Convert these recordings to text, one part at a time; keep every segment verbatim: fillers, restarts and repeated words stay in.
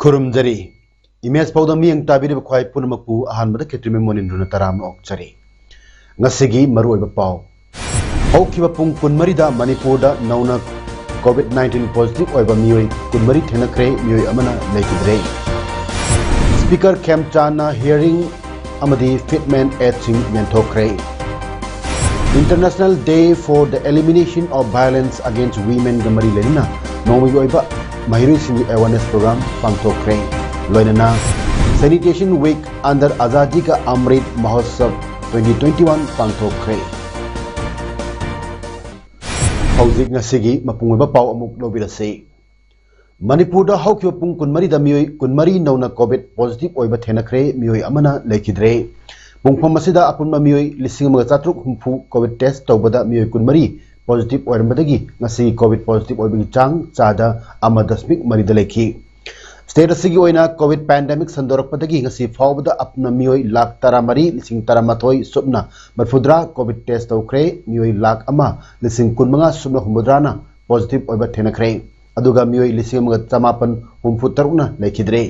ꯈꯨꯔꯨꯝꯖꯔꯤ꯫ Image ꯐꯥꯎꯗ ꯃꯤꯠꯌꯦꯡ ꯇꯥꯕꯤꯔꯤꯕ ꯈ꯭ꯋꯥꯏ ꯄꯨꯝꯅꯃꯛꯄꯨ ꯑꯍꯥꯟꯕꯗ ꯈꯦꯇ꯭ꯔꯤꯃꯌꯨꯝ ꯃꯣꯅꯤꯟꯗ꯭ꯔꯅ ꯇꯔꯥꯝꯅ ꯑꯣꯛꯆꯔꯤ꯫ ꯉꯁꯤꯒꯤ ꯃꯔꯨꯑꯣꯏꯕ ꯄꯥꯎ꯫ ꯍꯧꯈꯤꯕ ꯄꯨꯡ ꯀꯨꯟꯃꯔꯤꯗ ꯃꯅꯤꯄꯨꯔꯗ ꯅꯧꯅ COVID nineteen positive ꯑꯣꯏꯕ ꯃꯤꯑꯣꯏ ꯀꯨꯟꯃꯔꯤ ꯊꯦꯡꯅꯈ꯭ꯔꯦ, ꯃꯤꯑꯣꯏ ꯑꯃꯅ ꯂꯩꯈꯤꯗ꯭ꯔꯦ꯫ Speaker ꯈꯦꯝꯆꯥꯟꯅ hearing ꯑꯃꯗꯤ fitment aidꯁꯤꯡ ꯌꯦꯟꯊꯣꯛꯈ꯭ꯔꯦ꯫ International Day for the Elimination of Violence Against Womenꯒ ꯃꯔꯤ ꯂꯩꯅꯅ ꯅꯣꯡꯃꯒꯤ ꯑꯣꯏꯕ ꯃꯍꯩꯔꯣꯏꯁꯤꯡꯒꯤ awareness program ꯄꯥꯡꯊꯣꯛꯈ꯭ꯔꯦ꯫ ꯂꯣꯏꯅꯅ Sanitation Week under Azadi Ka Amrit Mahotsav twenty twenty-one ꯄꯥꯡꯊꯣꯛꯈ꯭ꯔꯦ꯫ ꯍꯧꯖꯤꯛ ꯉꯁꯤꯒꯤ ꯃꯄꯨꯡ ꯑꯣꯏꯕ ꯄꯥꯎ ꯑꯃꯨꯛ ꯂꯧꯕꯤꯔꯁꯤ꯫ ꯃꯅꯤꯄꯨꯔꯗ ꯍꯧꯈꯤꯕ ꯄꯨꯡ ꯀꯨꯟꯃꯔꯤꯗ ꯃꯤꯑꯣꯏ ꯀꯨꯟꯃꯔꯤ ꯅꯧꯅ COVID positive ꯑꯣꯏꯕ ꯊꯦꯡꯅꯈ꯭ꯔꯦ, ꯃꯤꯑꯣꯏ ꯑꯃꯅ ꯂꯩꯈꯤꯗ꯭ꯔꯦ꯫ ꯄꯨꯡꯐꯝ ꯑꯁꯤꯗ ꯑꯄꯨꯟꯕ ꯃꯤꯑꯣꯏ ꯂꯤꯁꯤꯡ ꯑꯃꯒ ꯆꯥꯇ꯭ꯔꯨꯛ ꯍꯨꯝꯐꯨ COVID test ꯇꯧꯕꯗ ꯃꯤꯑꯣꯏ ꯀꯨꯟꯃꯔꯤ positive ꯑꯣꯏꯔꯝꯕꯗꯒꯤ ꯉꯁꯤ COVID positive ꯑꯣꯏꯕꯒꯤ ꯆꯥꯡ ꯆꯥꯗ ꯑꯃ ꯗꯁꯃꯤꯛ ꯃꯔꯤꯗ ꯂꯩꯈꯤ꯫ State ꯑꯁꯤꯒꯤ ꯑꯣꯏꯅ COVID pandemic ꯁꯟꯗꯣꯔꯛꯄꯗꯒꯤ ꯉꯁꯤ ꯐꯥꯎꯕꯗ ꯑꯄꯨꯟꯕ ꯃꯤꯑꯣꯏ ꯂꯥꯈ ꯇꯔꯥꯃꯔꯤ ꯂꯤꯁꯤꯡ ꯇꯔꯥꯃꯥꯊꯣꯏ ꯁꯨꯞꯅ ꯃꯔꯤꯐꯨꯇꯔꯥ COVID test ꯇꯧꯈ꯭ꯔꯦ꯫ ꯃꯤꯑꯣꯏ ꯂꯥꯈ ꯑꯃ ꯂꯤꯁꯤꯡ ꯀꯨꯟꯃꯉꯥ ꯁꯨꯞꯅ ꯍꯨꯝꯐꯨꯇꯔꯥꯅ positive ꯑꯣꯏꯕ ꯊꯦꯡꯅꯈ꯭ꯔꯦ꯫ ꯑꯗꯨꯒ ꯃꯤꯑꯣꯏ ꯂꯤꯁꯤꯡ ꯑꯃꯒ ꯆꯃꯥꯄꯟ ꯍꯨꯝꯐꯨ ꯇꯔꯨꯛꯅ ꯂꯩꯈꯤꯗ꯭ꯔꯦ꯫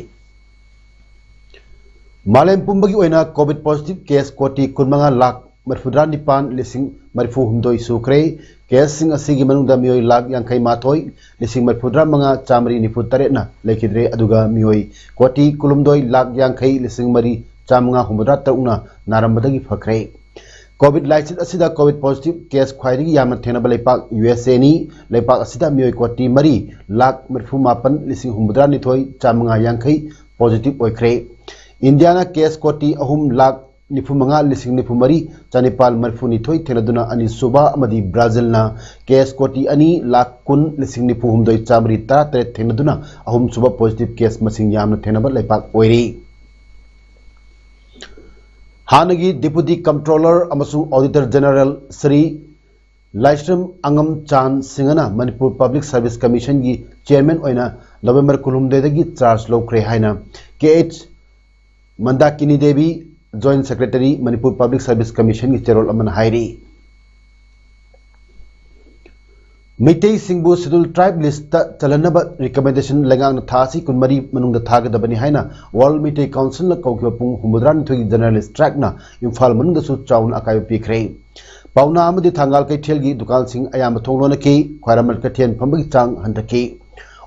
ꯃꯥꯂꯦꯝ ꯄꯨꯝꯕꯒꯤ ꯑꯣꯏꯅ COVID positive case ꯀꯣꯇꯤ ꯀꯨꯟꯃꯉꯥ ꯂꯥꯈ ꯃꯔꯤꯐꯨꯇꯔꯥ ꯅꯤꯄꯥꯟ ꯂꯤꯁꯤꯡ ꯃꯔꯤꯐꯨ ꯍꯨꯝꯗꯣꯏ ꯁꯨꯈ꯭ꯔꯦ꯫ Caseꯁꯤꯡ ꯑꯁꯤꯒꯤ ꯃꯅꯨꯡꯗ ꯃꯤꯑꯣꯏ ꯂꯥꯈ ꯌꯥꯡꯈꯩ ꯃꯥꯊꯣꯏ ꯂꯤꯁꯤꯡ ꯃꯔꯤꯐꯨꯇꯔꯥ ꯃꯉꯥ ꯆꯥꯃꯔꯤ ꯅꯤꯐꯨ ꯇꯔꯦꯠꯅ ꯂꯩꯈꯤꯗ꯭ꯔꯦ, ꯑꯗꯨꯒ ꯃꯤꯑꯣꯏ ꯀꯣꯇꯤ ꯀꯨꯟꯍꯨꯝꯗꯣꯏ ꯂꯥꯈ ꯌꯥꯡꯈꯩ ꯂꯤꯁꯤꯡ ꯃꯔꯤ ꯆꯥꯃꯉꯥ ꯍꯨꯝꯐꯨꯇꯔꯥ ꯇꯔꯨꯛꯅ ꯅꯥꯔꯝꯕꯗꯒꯤ ꯐꯈ꯭ꯔꯦ꯫ COVID ꯂꯥꯏꯆꯠ ꯑꯁꯤꯗ COVID positive case ꯈ꯭ꯋꯥꯏꯗꯒꯤ ꯌꯥꯝꯅ ꯊꯦꯡꯅꯕ ꯂꯩꯄꯥꯛ USAꯅꯤ꯫ ꯂꯩꯄꯥꯛ ꯑꯁꯤꯗ ꯃꯤꯑꯣꯏ ꯀꯣꯇꯤ ꯃꯔꯤ ꯂꯥꯈ ꯃꯔꯤꯐꯨ ꯃꯥꯄꯟ ꯂꯤꯁꯤꯡ ꯍꯨꯝꯐꯨꯇꯔꯥ ꯅꯤꯊꯣꯏ ꯆꯥꯃꯉꯥ ꯌꯥꯡꯈꯩ positive ꯑꯣꯏꯈ꯭ꯔꯦ꯫ ꯏꯟꯗꯤꯌꯥꯅ case ꯀꯣꯇꯤ ꯑꯍꯨꯝ ꯂꯥꯈ ꯅꯤꯐꯨ ꯃꯉꯥ ꯂꯤꯁꯤꯡ ꯅꯤꯐꯨ ꯃꯔꯤ ꯆꯅꯤꯄꯥꯜ ꯃꯔꯤꯐꯨ ꯅꯤꯊꯣꯏ ꯊꯦꯡꯅꯗꯨꯅ ꯑꯅꯤꯁꯨꯕ ꯑꯃꯗꯤ ꯕ꯭ꯔꯥꯖꯤꯜꯅ ꯀꯦꯁ ꯀꯣꯇꯤ ꯑꯅꯤ ꯂꯥꯈ ꯀꯨꯟ ꯂꯤꯁꯤꯡ ꯅꯤꯐꯨ ꯍꯨꯝꯗꯣꯏ ꯆꯥꯃꯔꯤ ꯇꯔꯥ ꯇꯔꯦꯠ ꯊꯦꯡꯅꯗꯨꯅ ꯑꯍꯨꯝꯁꯨꯕ ꯄꯣꯖꯤꯇꯤꯚ ꯀꯦꯁ ꯃꯁꯤꯡ ꯌꯥꯝꯅ ꯊꯦꯡꯅꯕ ꯂꯩꯕꯥꯛ ꯑꯣꯏꯔꯤ꯫ ꯍꯥꯟꯅꯒꯤ ꯗꯤꯄꯨꯇꯤ ꯀꯝꯇ꯭ꯔꯣꯂꯔ ꯑꯃꯁꯨꯡ ꯑꯣꯗꯤꯇꯔ ꯖꯦꯅꯔꯦꯜ ꯁ꯭ꯔꯤ ꯂꯥꯏꯁ꯭ꯔꯝ ꯑꯉꯝ ꯆꯥꯟ ꯁꯤꯡꯍꯅ ꯃꯅꯤꯄꯨꯔ ꯄꯕ꯭ꯂꯤꯛ ꯁꯔꯚꯤꯁ ꯀꯃꯤꯁꯟꯒꯤ ꯆꯤꯌꯔꯃꯦꯟ ꯑꯣꯏꯅ ꯅꯕꯦꯝꯕꯔ ꯀꯨꯟꯍꯨꯝꯗꯣꯏꯗꯒꯤ ꯆꯥꯔꯖ ꯂꯧꯈ꯭ꯔꯦ ꯍꯥꯏꯅ K H Mandakini Devi, joint secretary, Manipur public service ꯀꯃꯤꯁꯟꯒꯤ ꯆꯦꯔꯣꯜ ꯑꯃꯅ ꯍꯥꯏꯔꯤ꯫ ꯃꯩꯇꯩꯁꯤꯡꯕꯨ ꯁꯦꯗ꯭ꯌꯨꯜ ꯇ꯭ꯔꯥꯏꯕ ꯂꯤꯁꯇ ꯆꯜꯍꯟꯅꯕ ꯔꯤꯀꯃꯦꯟꯗꯦꯁꯟ ꯂꯩꯉꯥꯛꯅ ꯊꯥ ꯑꯁꯤ ꯀꯨꯟꯃꯔꯤ ꯃꯅꯨꯡꯗ ꯊꯥꯒꯗꯕꯅꯤ ꯍꯥꯏꯅ ꯋꯥꯔꯜ ꯃꯩꯇꯩ ꯀꯥꯎꯟꯁꯤꯜꯅ ꯀꯧꯈꯤꯕ ꯄꯨꯡ ꯍꯨꯝꯐꯨꯇꯔꯥꯅꯤꯊꯣꯏꯒꯤ ꯖꯦꯅꯔꯦꯜ ꯁ꯭ꯇ꯭ꯔꯥꯏꯛꯅ ꯏꯝꯐꯥꯜ ꯃꯅꯨꯡꯗꯁꯨ ꯆꯥꯎꯅ ꯑꯀꯥꯏꯕ ꯄꯤꯈ꯭ꯔꯦ꯫ ꯄꯥꯎꯅꯥ ꯑꯃꯗꯤ ꯊꯪꯒꯥꯜ ꯀꯩꯊꯦꯜꯒꯤ ꯗꯨꯀꯥꯟꯁꯤꯡ ꯑꯌꯥꯝꯕ ꯊꯣꯡ ꯂꯣꯟꯅꯈꯤ꯫ ꯈ꯭ꯋꯥꯏꯔꯝꯕꯟ ꯀꯩꯊꯦꯜ ꯐꯝꯕꯒꯤ ꯆꯥꯡ ꯍꯟꯊꯈꯤ꯫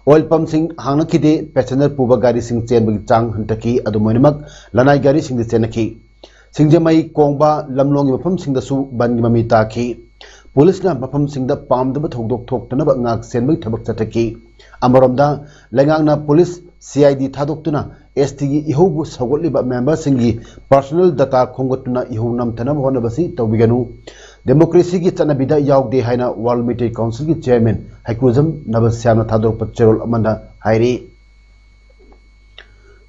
ꯑꯣꯏꯜ ꯄꯝꯁꯤꯡ ꯍꯥꯡꯅꯈꯤꯗꯦ꯫ ꯄꯦꯁꯦꯟꯖꯔ ꯄꯨꯕ ꯒꯥꯔꯤꯁꯤꯡ ꯆꯦꯟꯕꯒꯤ ꯆꯥꯡ ꯍꯟꯊꯈꯤ꯫ ꯑꯗꯨꯝ ꯑꯣꯏꯅꯃꯛ, ꯂꯅꯥꯏ ꯒꯥꯔꯤꯁꯤꯡꯗꯤ ꯆꯦꯟꯅꯈꯤ꯫ ꯁꯤꯡꯖꯃꯩ, ꯀꯣꯡꯕ, ꯂꯝꯂꯣꯡꯒꯤ ꯃꯐꯝꯁꯤꯡꯗꯁꯨ ꯕꯟꯒꯤ ꯃꯃꯤ ꯇꯥꯈꯤ꯫ ꯄꯨꯂꯤꯁꯅ ꯃꯐꯝꯁꯤꯡꯗ ꯄꯥꯝꯗꯕ ꯊꯧꯗꯣꯛ ꯊꯣꯛꯇꯅꯕ ꯉꯥꯛ ꯁꯦꯟꯕꯒꯤ ꯊꯕꯛ ꯆꯠꯊꯈꯤ꯫ ꯑꯃꯔꯣꯝꯗ, ꯂꯩꯉꯥꯛꯅ ꯄꯨꯂꯤꯁ, ꯁꯤ ꯑꯥꯏ ꯗꯤ ꯊꯥꯗꯣꯛꯇꯨꯅ ꯑꯦꯁ ꯇꯤꯒꯤ ꯏꯍꯧꯕꯨ ꯁꯧꯒꯠꯂꯤꯕ ꯃꯦꯝꯕꯔꯁꯤꯡꯒꯤ ꯄꯔꯁꯣꯅꯦꯜ ꯗꯇꯥ ꯈꯣꯝꯒꯠꯇꯨꯅ ꯏꯍꯧ ꯅꯝꯊꯅꯕ ꯍꯣꯠꯅꯕꯁꯤ ꯇꯧꯕꯤꯒꯅꯨ꯫ ꯗꯦꯃꯣꯀ꯭ꯔꯦꯁꯤꯒꯤ ꯆꯠꯅꯕꯤꯗ ꯌꯥꯎꯗꯦ ꯍꯥꯏꯅ ꯋꯥꯔꯜ ꯃꯩꯇꯩ ꯀꯥꯎꯟꯁꯤꯜꯒꯤ ꯆꯤꯌꯔꯃꯦꯟ ꯍꯩꯀ꯭ꯔꯨꯖꯝ ꯅꯕꯁ꯭ꯌꯥꯝꯅ ꯊꯥꯗꯣꯔꯛꯄ ꯆꯦꯔꯣꯜ ꯑꯃꯗ ꯍꯥꯏꯔꯤ꯫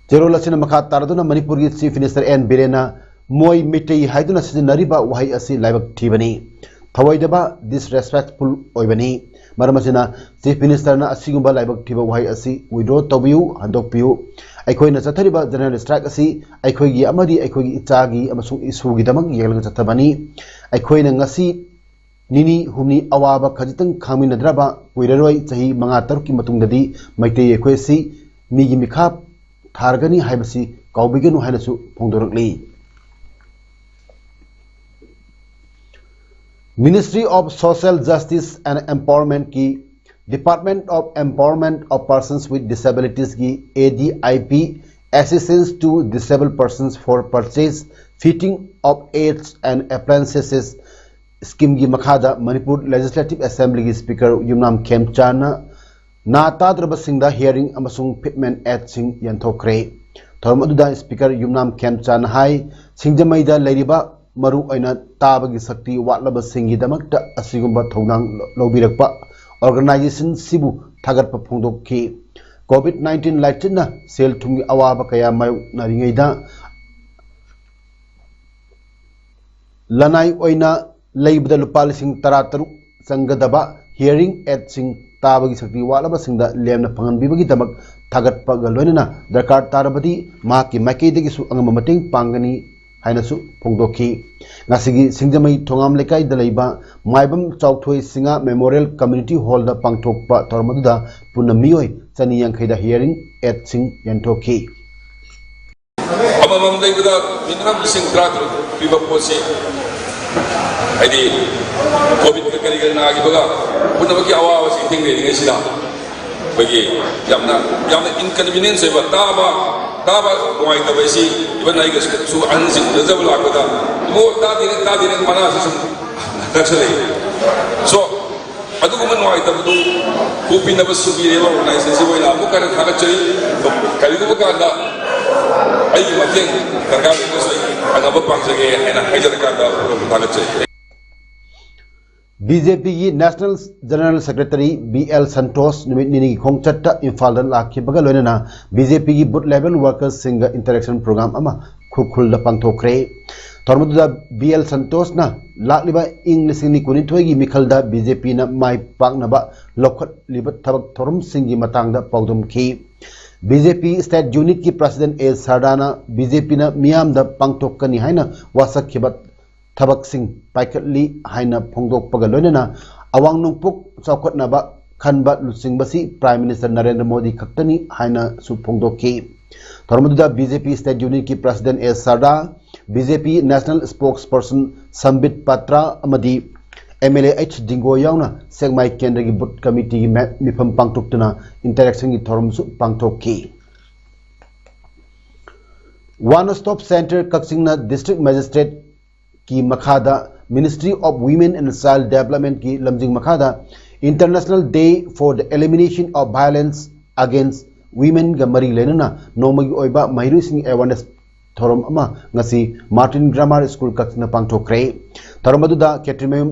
ꯆꯦꯔꯣꯜ ꯑꯁꯤꯅ ꯃꯈꯥ ꯇꯥꯔꯗꯨꯅ ꯃꯅꯤꯄꯨꯔꯒꯤ ꯆꯤꯐ ꯃꯤꯅꯤꯁꯇꯔ ꯑꯦꯟ ꯕꯤꯔꯦꯟꯅ "ꯃꯣꯏ ꯃꯩꯇꯩ" ꯍꯥꯏꯗꯨꯅ ꯁꯤꯖꯤꯟꯅꯔꯤꯕ ꯋꯥꯍꯩ ꯑꯁꯤ ꯂꯥꯏꯕꯛ ꯊꯤꯕꯅꯤ, ꯊꯧꯑꯣꯏꯗꯕ, ꯗꯤꯁꯔꯦꯁꯄꯦꯛꯠꯐꯨꯜ ꯑꯣꯏꯕꯅꯤ꯫ ꯃꯔꯝ ꯑꯁꯤꯅ, ꯆꯤꯐ ꯃꯤꯅꯤꯁꯇꯔꯅ ꯑꯁꯤꯒꯨꯝꯕ ꯂꯥꯏꯕꯛ ꯊꯤꯕ ꯋꯥꯍꯩ ꯑꯁꯤ ꯋꯤꯗ꯭ꯔꯣ ꯇꯧꯕꯤꯌꯨ, ꯍꯟꯗꯣꯛꯄꯤꯌꯨ꯫ ꯑꯩꯈꯣꯏꯅ ꯆꯠꯊꯔꯤꯕ ꯖꯦꯅꯔꯦꯜ ꯁ꯭ꯇ꯭ꯔꯥꯏꯛ ꯑꯁꯤ ꯑꯩꯈꯣꯏꯒꯤ ꯑꯃꯗꯤ ꯑꯩꯈꯣꯏꯒꯤ ꯏꯆꯥꯒꯤ ꯑꯃꯁꯨꯡ ꯏꯁꯨꯒꯤꯗꯃꯛ ꯌꯦꯡꯂꯒ ꯆꯠꯊꯕꯅꯤ꯫ ꯑꯩꯈꯣꯏꯅ ꯉꯁꯤ ꯅꯤꯅꯤ ꯍꯨꯝꯅꯤ ꯑꯋꯥꯕ ꯈꯖꯤꯛꯇꯪ ꯈꯥꯡꯃꯤꯟꯅꯗ꯭ꯔꯕ ꯀꯨꯏꯔꯔꯣꯏ, ꯆꯍꯤ ꯃꯉꯥ ꯇꯔꯨꯛꯀꯤ ꯃꯇꯨꯡꯗꯗꯤ ꯃꯩꯇꯩ ꯑꯩꯈꯣꯏ ꯑꯁꯤ ꯃꯤꯒꯤ ꯃꯤꯈꯥ ꯊꯥꯔꯒꯅꯤ ꯍꯥꯏꯕꯁꯤ ꯀꯥꯎꯕꯤꯒꯅꯨ ꯍꯥꯏꯅꯁꯨ ꯐꯣꯡꯗꯣꯔꯛꯂꯤ꯫ Ministry of Social Justice and Empowerment ꯀꯤ Department of Empowerment of Persons with Disabilities ꯀꯤ A D I P, Assistance to Disabled Persons for Purchase, Fitting of Aids and Appliances ꯁ꯭ꯀꯤꯝꯒꯤ ꯃꯈꯥꯗ ꯃꯅꯤꯄꯨꯔ ꯂꯦꯖꯤꯁꯂꯦꯇꯤꯚ ꯑꯦꯁꯦꯝꯕ꯭ꯂꯤꯒꯤ ꯁ꯭ꯄꯤꯀꯔ ꯌꯨꯝꯅꯥꯝ ꯈꯦꯝꯆꯥꯟꯅ ꯅꯥ ꯇꯥꯗ꯭ꯔꯕꯁꯤꯡꯗ ꯍꯤꯌꯔꯤꯡ ꯑꯃꯁꯨꯡ ꯐꯤꯠꯃꯦꯟ ꯑꯦꯗꯁꯤꯡ ꯌꯦꯟꯊꯣꯛꯈ꯭ꯔꯦ꯫ ꯊꯧꯔꯝ ꯑꯗꯨꯗ speaker ꯌꯨꯝꯅꯥꯝ ꯈꯦꯝꯆꯥꯟꯅ ꯍꯥꯏ, ꯁꯤꯡꯖꯃꯩꯗ ꯂꯩꯔꯤꯕ ꯃꯔꯨ ꯑꯣꯏꯅ ꯇꯥꯕꯒꯤ ꯁꯛꯇꯤ ꯋꯥꯠꯂꯕꯁꯤꯡꯒꯤꯗꯃꯛꯇ ꯑꯁꯤꯒꯨꯝꯕ ꯊꯧꯗꯥꯡ ꯂꯧꯕꯤꯔꯛꯄ ꯑꯣꯔꯒꯅꯥꯏꯖꯦꯁꯟꯁꯤꯕꯨ ꯊꯥꯒꯠꯄ ꯐꯣꯡꯗꯣꯛꯈꯤ꯫ ꯀꯣꯚꯤꯗ ꯅꯥꯏꯟꯇꯤꯟ ꯂꯥꯏꯆꯠꯅ ꯁꯦꯜ ꯊꯨꯝꯒꯤ ꯑꯋꯥꯕ ꯀꯌꯥ ꯃꯥꯌꯣꯛꯅꯔꯤꯉꯩꯗ ꯂꯅꯥꯏ ꯑꯣꯏꯅ ꯂꯩꯕꯗ ꯂꯨꯄꯥ ꯂꯤꯁꯤꯡ ꯇꯔꯥ ꯇꯔꯨꯛ ꯆꯪꯒꯗꯕ ꯍꯤꯌꯔꯤꯡ ꯑꯦꯗꯁꯤꯡ ꯇꯥꯕꯒꯤ ꯁꯛꯇꯤ ꯋꯥꯠꯂꯕꯁꯤꯡꯗ ꯂꯦꯝꯅ ꯐꯪꯍꯟꯕꯤꯕꯒꯤ ꯗꯃꯛ ꯊꯥꯒꯠꯄꯒ ꯂꯣꯏꯅꯅ ꯗꯔꯀꯥꯔ ꯇꯥꯔꯕꯗꯤ ꯃꯍꯥꯛꯀꯤ ꯃꯥꯏꯀꯩꯗꯒꯤꯁꯨ ꯑꯉꯝꯕ ꯃꯇꯦꯡ ꯄꯥꯡꯒꯅꯤ ꯍꯥꯏꯅꯁꯨ ꯐꯣꯡꯗꯣꯛꯈꯤ꯫ ꯉꯁꯤꯒꯤ ꯁꯤꯡꯖꯃꯩ ꯊꯣꯉꯥꯝ ꯂꯩꯀꯥꯏꯗ ꯂꯩꯕ ꯃꯥꯏꯕꯝ ꯆꯥꯎꯊꯣꯏ ꯁꯤꯡꯉꯥ ꯃꯦꯃꯣꯔꯤꯌꯦꯜ ꯀꯝꯃ꯭ꯌꯨꯅꯤꯇꯤ ꯍꯣꯜꯗ ꯄꯥꯡꯊꯣꯛꯄ ꯊꯧꯔꯝ ꯑꯗꯨꯗ ꯄꯨꯟꯅ ꯃꯤꯑꯣꯏ ꯆꯅꯤ ꯌꯥꯡꯈꯩꯗ ꯍꯤꯌꯔꯤꯡ ꯑꯦꯗꯁꯤꯡ ꯌꯦꯟꯊꯣꯛꯈꯤ꯫ ꯑꯃꯃꯝ ꯂꯩꯕꯗ ꯃꯤꯅꯤꯃꯝ ꯂꯤꯁꯤꯡ ꯇꯔꯥ ꯇꯔꯨꯛ ꯄꯤꯕ ꯄꯣꯠꯁꯤ ꯍꯥꯏꯗꯤ ꯀꯣꯚꯤꯗꯀ ꯀꯔꯤꯒ ꯅꯥꯈꯤꯕꯒ ꯄꯨꯝꯅꯃꯛꯀꯤ ꯑꯋꯥꯕꯁꯤ ꯊꯦꯡꯅꯔꯤꯉꯩꯁꯤꯗ ꯑꯩꯈꯣꯏꯒꯤ ꯌꯥꯝꯅ ꯌꯥꯝꯅ ꯏꯟꯀꯟꯚꯤꯅꯤꯌꯦꯟꯁ ꯑꯣꯏꯕ ꯇꯥꯕ ꯇꯥꯕ ꯅꯨꯡꯉꯥꯏꯇꯕ ꯍꯥꯏꯁꯤ ꯏꯚꯟ ꯑꯩꯒꯁꯨ ꯑꯍꯟꯁꯤꯡ ꯎꯅꯖꯕ ꯂꯥꯛꯄꯗ ꯏꯕꯣ ꯇꯥꯗꯦꯅꯦ ꯇꯥꯗꯦꯅꯦ ꯃꯅꯥꯁꯤ ꯁꯨꯝ ꯅꯛꯁꯜꯂꯛꯏ꯫ ꯁꯣ ꯑꯗꯨꯒꯨꯝꯕ ꯅꯨꯡꯉꯥꯏꯇꯕꯗꯨ ꯀꯣꯛꯄꯤꯅꯕ ꯁꯤꯟꯕꯤꯔꯤꯕ ꯑꯣꯔꯒꯅꯥꯏꯖꯦꯁꯟꯁꯤꯕꯨ ꯑꯩꯅ ꯑꯃꯨꯛ ꯍꯟꯅ ꯊꯥꯒꯠꯆꯔꯤ꯫ ꯀꯔꯤꯒꯨꯝꯕ ꯀꯥꯟꯗ ꯑꯩꯒꯤ ꯃꯇꯦꯡ ꯗꯔꯀꯥꯔ ꯂꯩꯔꯒꯁꯨ ꯑꯩ ꯐꯅꯕ ꯄꯥꯡꯖꯒꯦ ꯍꯥꯏꯅ ꯍꯥꯏꯖꯔꯀꯥꯟꯗ ꯄꯨꯝꯅꯃꯛꯄꯨ ꯊꯥꯒꯠꯆꯔꯤ꯫ ꯕꯤ ꯖꯦ ꯄꯤꯒꯤ national general secretary B L Santosh ꯅꯨꯃꯤꯠ ꯅꯤꯅꯤꯒꯤ ꯈꯣꯡꯆꯠꯇ ꯏꯝꯐꯥꯜꯗ ꯂꯥꯛꯈꯤꯕꯒ ꯂꯣꯏꯅꯅ ꯕꯤ ꯖꯦ ꯄꯤꯒꯤ ꯕꯨꯊ ꯂꯦꯚꯦꯜ ꯋꯥꯔꯀꯔꯁꯤꯡꯒ ꯏꯟꯇꯔꯦꯛꯁꯟ ꯄ꯭ꯔꯣꯒ꯭ꯔꯥꯝ ꯑꯃ ꯈꯨꯔꯈꯨꯜꯗ ꯄꯥꯡꯊꯣꯛꯈ꯭ꯔꯦ꯫ ꯊꯧꯔꯝ ꯑꯗꯨꯗ ꯕꯤ ꯑꯦꯜ ꯁꯟꯇꯣꯁꯅ ꯂꯥꯛꯂꯤꯕ ꯏꯪ ꯂꯤꯁꯤꯡ ꯑꯅꯤ ꯀꯨꯟꯅꯤꯊꯣꯏꯒꯤ ꯃꯤꯈꯜꯗ ꯕꯤ ꯖꯦ ꯄꯤꯅ ꯃꯥꯏ ꯄꯥꯛꯅꯕ ꯂꯧꯈꯠꯂꯤꯕ ꯊꯕꯛ ꯊꯧꯔꯝꯁꯤꯡꯒꯤ ꯃꯇꯥꯡꯗ ꯄꯥꯎꯗꯝꯈꯤ꯫ ꯕꯤ ꯖꯦ ꯄꯤ ꯁ꯭ꯇꯦꯠ ꯌꯨꯅꯤꯠꯀꯤ ꯄ꯭ꯔꯁꯤꯗꯦꯟꯠ ꯑꯦ ꯁꯔꯗꯥꯅ ꯕꯤ ꯖꯦ ꯄꯤꯅ ꯃꯤꯌꯥꯝꯗ ꯄꯥꯡꯊꯣꯛꯀꯅꯤ ꯍꯥꯏꯅ ꯋꯥꯁꯛꯈꯤꯕ ꯊꯕꯛꯁꯤꯡ ꯄꯥꯏꯈꯠꯂꯤ ꯍꯥꯏꯅ ꯐꯣꯡꯗꯣꯛꯄꯒ ꯂꯣꯏꯅꯅ ꯑꯋꯥꯡ ꯅꯣꯡꯄꯣꯛ ꯆꯥꯎꯈꯠꯅꯕ ꯈꯟꯕ ꯂꯨꯆꯤꯡꯕꯁꯤ ꯄ꯭ꯔꯥꯏꯝ ꯃꯤꯅꯤꯁꯇꯔ ꯅꯔꯦꯟꯗ꯭ꯔ ꯃꯣꯗꯤ ꯈꯛꯇꯅꯤ ꯍꯥꯏꯅꯁꯨ ꯐꯣꯡꯗꯣꯛꯈꯤ꯫ ꯊꯧꯔꯝ ꯑꯗꯨꯗ ꯕꯤ ꯖꯦ ꯄꯤ ꯁ꯭ꯇꯦꯠ ꯌꯨꯅꯤꯠꯀꯤ ꯄ꯭ꯔꯁꯤꯗꯦꯟꯠ ꯑꯦ ꯁꯔꯗꯥ, ꯕꯤ ꯖꯦ ꯄꯤ ꯅꯦꯁꯅꯦꯜ ꯁ꯭ꯄꯣꯛꯁ ꯄꯔꯁꯟ ꯁꯝꯕꯤꯠ ꯄꯥꯇ꯭ꯔꯥ ꯑꯃꯗꯤ ꯑꯦꯝ ꯑꯦꯜ ꯑꯦ ꯑꯩꯆ ꯗꯤꯡꯒꯣ ꯌꯥꯎꯅ ꯁꯦꯛꯃꯥꯏ ꯀꯦꯟꯗ꯭ꯔꯒꯤ ꯕꯨꯊ ꯀꯃꯤꯇꯤꯒꯤ ꯃꯦ-, ꯃꯤꯐꯝ ꯄꯥꯡꯊꯣꯛꯇꯨꯅ ꯏꯟꯇꯔꯦꯛꯁꯟꯒꯤ ꯊꯧꯔꯝꯁꯨ ꯄꯥꯡꯊꯣꯛꯈꯤ꯫ ꯋꯥꯟ ꯁ꯭ꯇꯣꯞ ꯁꯦꯟꯇꯔ ꯀꯛꯆꯤꯡꯅ ꯗꯤꯁꯇ꯭ꯔꯤꯛ ꯃꯦꯖꯤꯁꯇ꯭ꯔꯦꯠꯀꯤ ꯃꯈꯥꯗ Ministry of Women and Child Developmentꯀꯤ ꯂꯝꯖꯤꯡ ꯃꯈꯥꯗ International Day for the Elimination of Violence Against Womenꯒ ꯃꯔꯤ ꯂꯩꯅꯅ ꯅꯣꯡꯃꯒꯤ ꯑꯣꯏꯕ ꯃꯍꯩꯔꯣꯏꯁꯤꯡ awareness ꯊꯧꯔꯝ ꯑꯃ ꯉꯁꯤ Martin Grammar School ꯀꯛꯆꯤꯡꯅ ꯄꯥꯡꯊꯣꯛꯈ꯭ꯔꯦ꯫ ꯊꯧꯔꯝ ꯑꯗꯨꯗ ꯈꯦꯇ꯭ꯔꯤꯃꯌꯨꯝ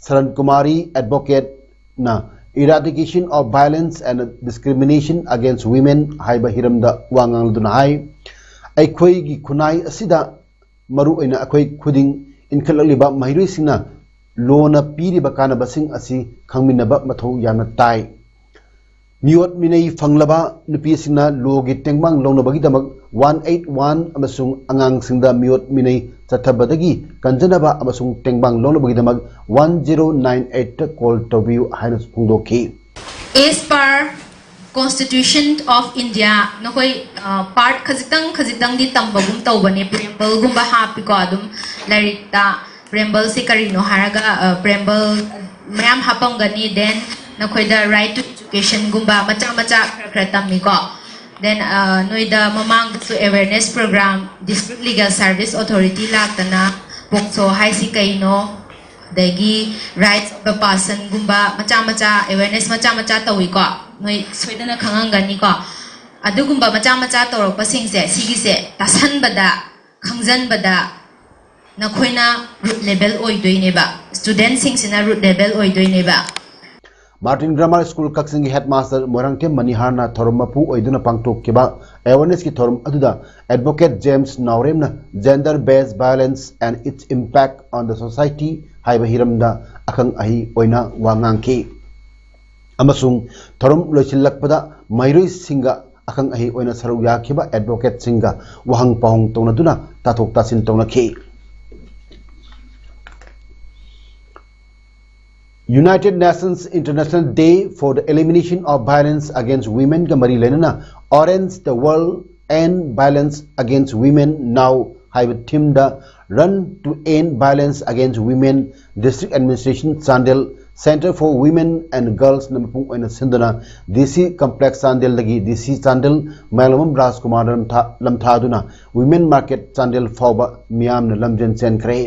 ꯁꯔꯟ Kumari advocateꯅ Eradication of Violence and Discrimination Against Women ꯍꯥꯏꯕ ꯍꯤꯔꯝꯗ ꯋꯥ ꯉꯥꯡꯂꯗꯨꯅ ꯍꯥꯏ, ꯑꯩꯈꯣꯏꯒꯤ ꯈꯨꯟꯅꯥꯏ ꯑꯁꯤꯗ ꯃꯔꯨꯑꯣꯏꯅ ꯑꯩꯈꯣꯏ ꯈꯨꯗꯤꯡ ꯏꯟꯈꯠꯂꯛꯂꯤꯕ ꯃꯍꯩꯔꯣꯏꯁꯤꯡꯅ ꯂꯣꯅ ꯄꯤꯔꯤꯕ ꯀꯥꯟꯅꯕꯁꯤꯡ ꯑꯁꯤ ꯈꯪꯃꯤꯟꯅꯕ ꯃꯊꯧ ꯌꯥꯝꯅ ꯇꯥꯏ꯫ ꯃꯤꯑꯣꯠ ꯃꯤꯅꯩ ꯐꯪꯂꯕ ꯅꯨꯄꯤꯁꯤꯡꯅ ꯂꯣꯒꯤ ꯇꯦꯡꯕꯥꯡ ꯂꯧꯅꯕꯒꯤꯗꯃꯛ one eight one ꯑꯃꯁꯨꯡ ꯑꯉꯥꯡꯁꯤꯡꯗ ꯃꯤꯑꯣꯠ ꯃꯤꯅꯩ ꯆꯠꯊꯕꯗꯒꯤ ꯀꯟꯖꯅꯕ ꯑꯃꯁꯨꯡ ꯇꯦꯡꯕꯥꯡ ꯂꯧꯅꯕꯒꯤꯗꯃꯛ one zero nine eight call ꯇꯧꯕꯤꯌꯨ ꯍꯥꯏꯅ ꯐꯣꯡꯗꯣꯛꯈꯤ꯫ As per Constitution of India, ꯅꯈꯣꯏ ꯄꯥꯔꯠ ꯈꯖꯤꯛꯇꯪ ꯈꯖꯤꯛꯇꯪꯗꯤ ꯇꯝꯕꯒꯨꯝ ꯇꯧꯕꯅꯦ, ꯄ꯭ꯔꯤꯌꯦꯝꯕꯜꯒꯨꯝꯕ ꯍꯥꯞꯄꯤꯀꯣ꯫ ꯑꯗꯨꯝ ꯂꯥꯏꯔꯤꯛꯇ ꯄ꯭ꯔꯤꯌꯦꯝꯕꯜꯁꯤ ꯀꯔꯤꯅꯣ ꯍꯥꯏꯔꯒ ꯄ꯭ꯔꯤꯌꯦꯝꯕꯜ ꯃꯌꯥꯝ ꯍꯥꯞꯄꯝꯒꯅꯤ꯫ Then ꯅꯈꯣꯏꯗ right to educationꯒꯨꯝꯕ ꯃꯆꯥ ꯃꯆꯥ ꯈꯔ ꯈꯔ ꯇꯝꯃꯤꯀꯣ꯫ Then ꯅꯣꯏꯗ ꯃꯃꯥꯡꯗꯁꯨ awareness program, District Legal Service Authority ꯂꯥꯛꯇꯅ ꯄꯣꯛꯁꯣ ꯍꯥꯏꯁꯤ ꯀꯩꯅꯣ, ꯑꯗꯒꯤ rights of the personꯒꯨꯝꯕ ꯃꯆꯥ ꯃꯆꯥ awareness ꯃꯆꯥ ꯃꯆꯥ ꯇꯧꯏꯀꯣ꯫ ꯅꯣꯏ ꯁꯣꯏꯗꯅ ꯈꯪꯉꯝꯒꯅꯤꯀꯣ꯫ ꯑꯗꯨꯒꯨꯝꯕ ꯃꯆꯥ ꯃꯆꯥ ꯇꯧꯔꯛꯄꯁꯤꯡꯁꯦ, ꯁꯤꯒꯤꯁꯦ ꯇꯥꯁꯟꯕꯗ, ꯈꯪꯖꯟꯕꯗ ꯅꯈꯣꯏꯅ root level ꯑꯣꯏꯗꯣꯏꯅꯦꯕ, studentꯁꯤꯡꯁꯤꯅ root level ꯑꯣꯏꯗꯣꯏꯅꯦꯕ꯫ Martin Grammar School ꯀꯛꯆꯤꯡꯒꯤ headmaster ꯃꯣꯏꯔꯥꯡꯊꯦꯝ ꯃꯅꯤꯍꯥꯔꯅ ꯊꯧꯔꯝ ꯃꯄꯨ ꯑꯣꯏꯗꯨꯅ ꯄꯥꯡꯊꯣꯛꯈꯤꯕ awarenessꯀꯤ ꯊꯧꯔꯝ ꯑꯗꯨꯗ advocate James ꯅꯥꯎꯔꯦꯝꯅ Gender Based Violence and Its Impact on the Society ꯍꯥꯏꯕ ꯍꯤꯔꯝꯗ ꯑꯈꯪ ꯑꯍꯩ ꯑꯣꯏꯅ ꯋꯥ ꯉꯥꯡꯈꯤ ꯑꯃꯁꯨꯡ ꯊꯧꯔꯝ ꯂꯣꯏꯁꯤꯜꯂꯛꯄꯗ ꯃꯍꯩꯔꯣꯏꯁꯤꯡꯒ ꯑꯈꯪ ꯑꯍꯩ ꯑꯣꯏꯅ ꯁꯔꯨꯛ ꯌꯥꯈꯤꯕ advocateꯁꯤꯡꯒ ꯋꯥꯍꯪ ꯄꯥꯎꯍꯪ ꯇꯧꯅꯗꯨꯅ ꯇꯥꯊꯣꯛ ꯇꯥꯁꯤꯟ ꯇꯧꯅꯈꯤ꯫ United Nations International Day for the Elimination of Violence Against Womenꯒ ꯃꯔꯤ ꯂꯩꯅꯅ Orange the World, End Violence Against Women Now ꯍꯥꯏꯕ themeꯗ Run to End Violence Against Women, District Administration Chandel, Center for Women and Girlsꯅ ꯃꯄꯨꯡ ꯑꯣꯏꯅ ꯁꯤꯟꯗꯨꯅ DC Complex Chandelꯗꯒꯤ DC Chandel ꯃꯌꯥꯡꯂꯝꯕꯝ ꯔꯥꯖꯀꯨꯃꯥꯔꯗ ꯂꯝꯊꯥ-, ꯂꯝꯊꯥꯗꯨꯅ Women Market Chandel ꯐꯥꯎꯕ ꯃꯤꯌꯥꯝꯅ ꯂꯝꯖꯦꯟ ꯆꯦꯟꯈ꯭ꯔꯦ꯫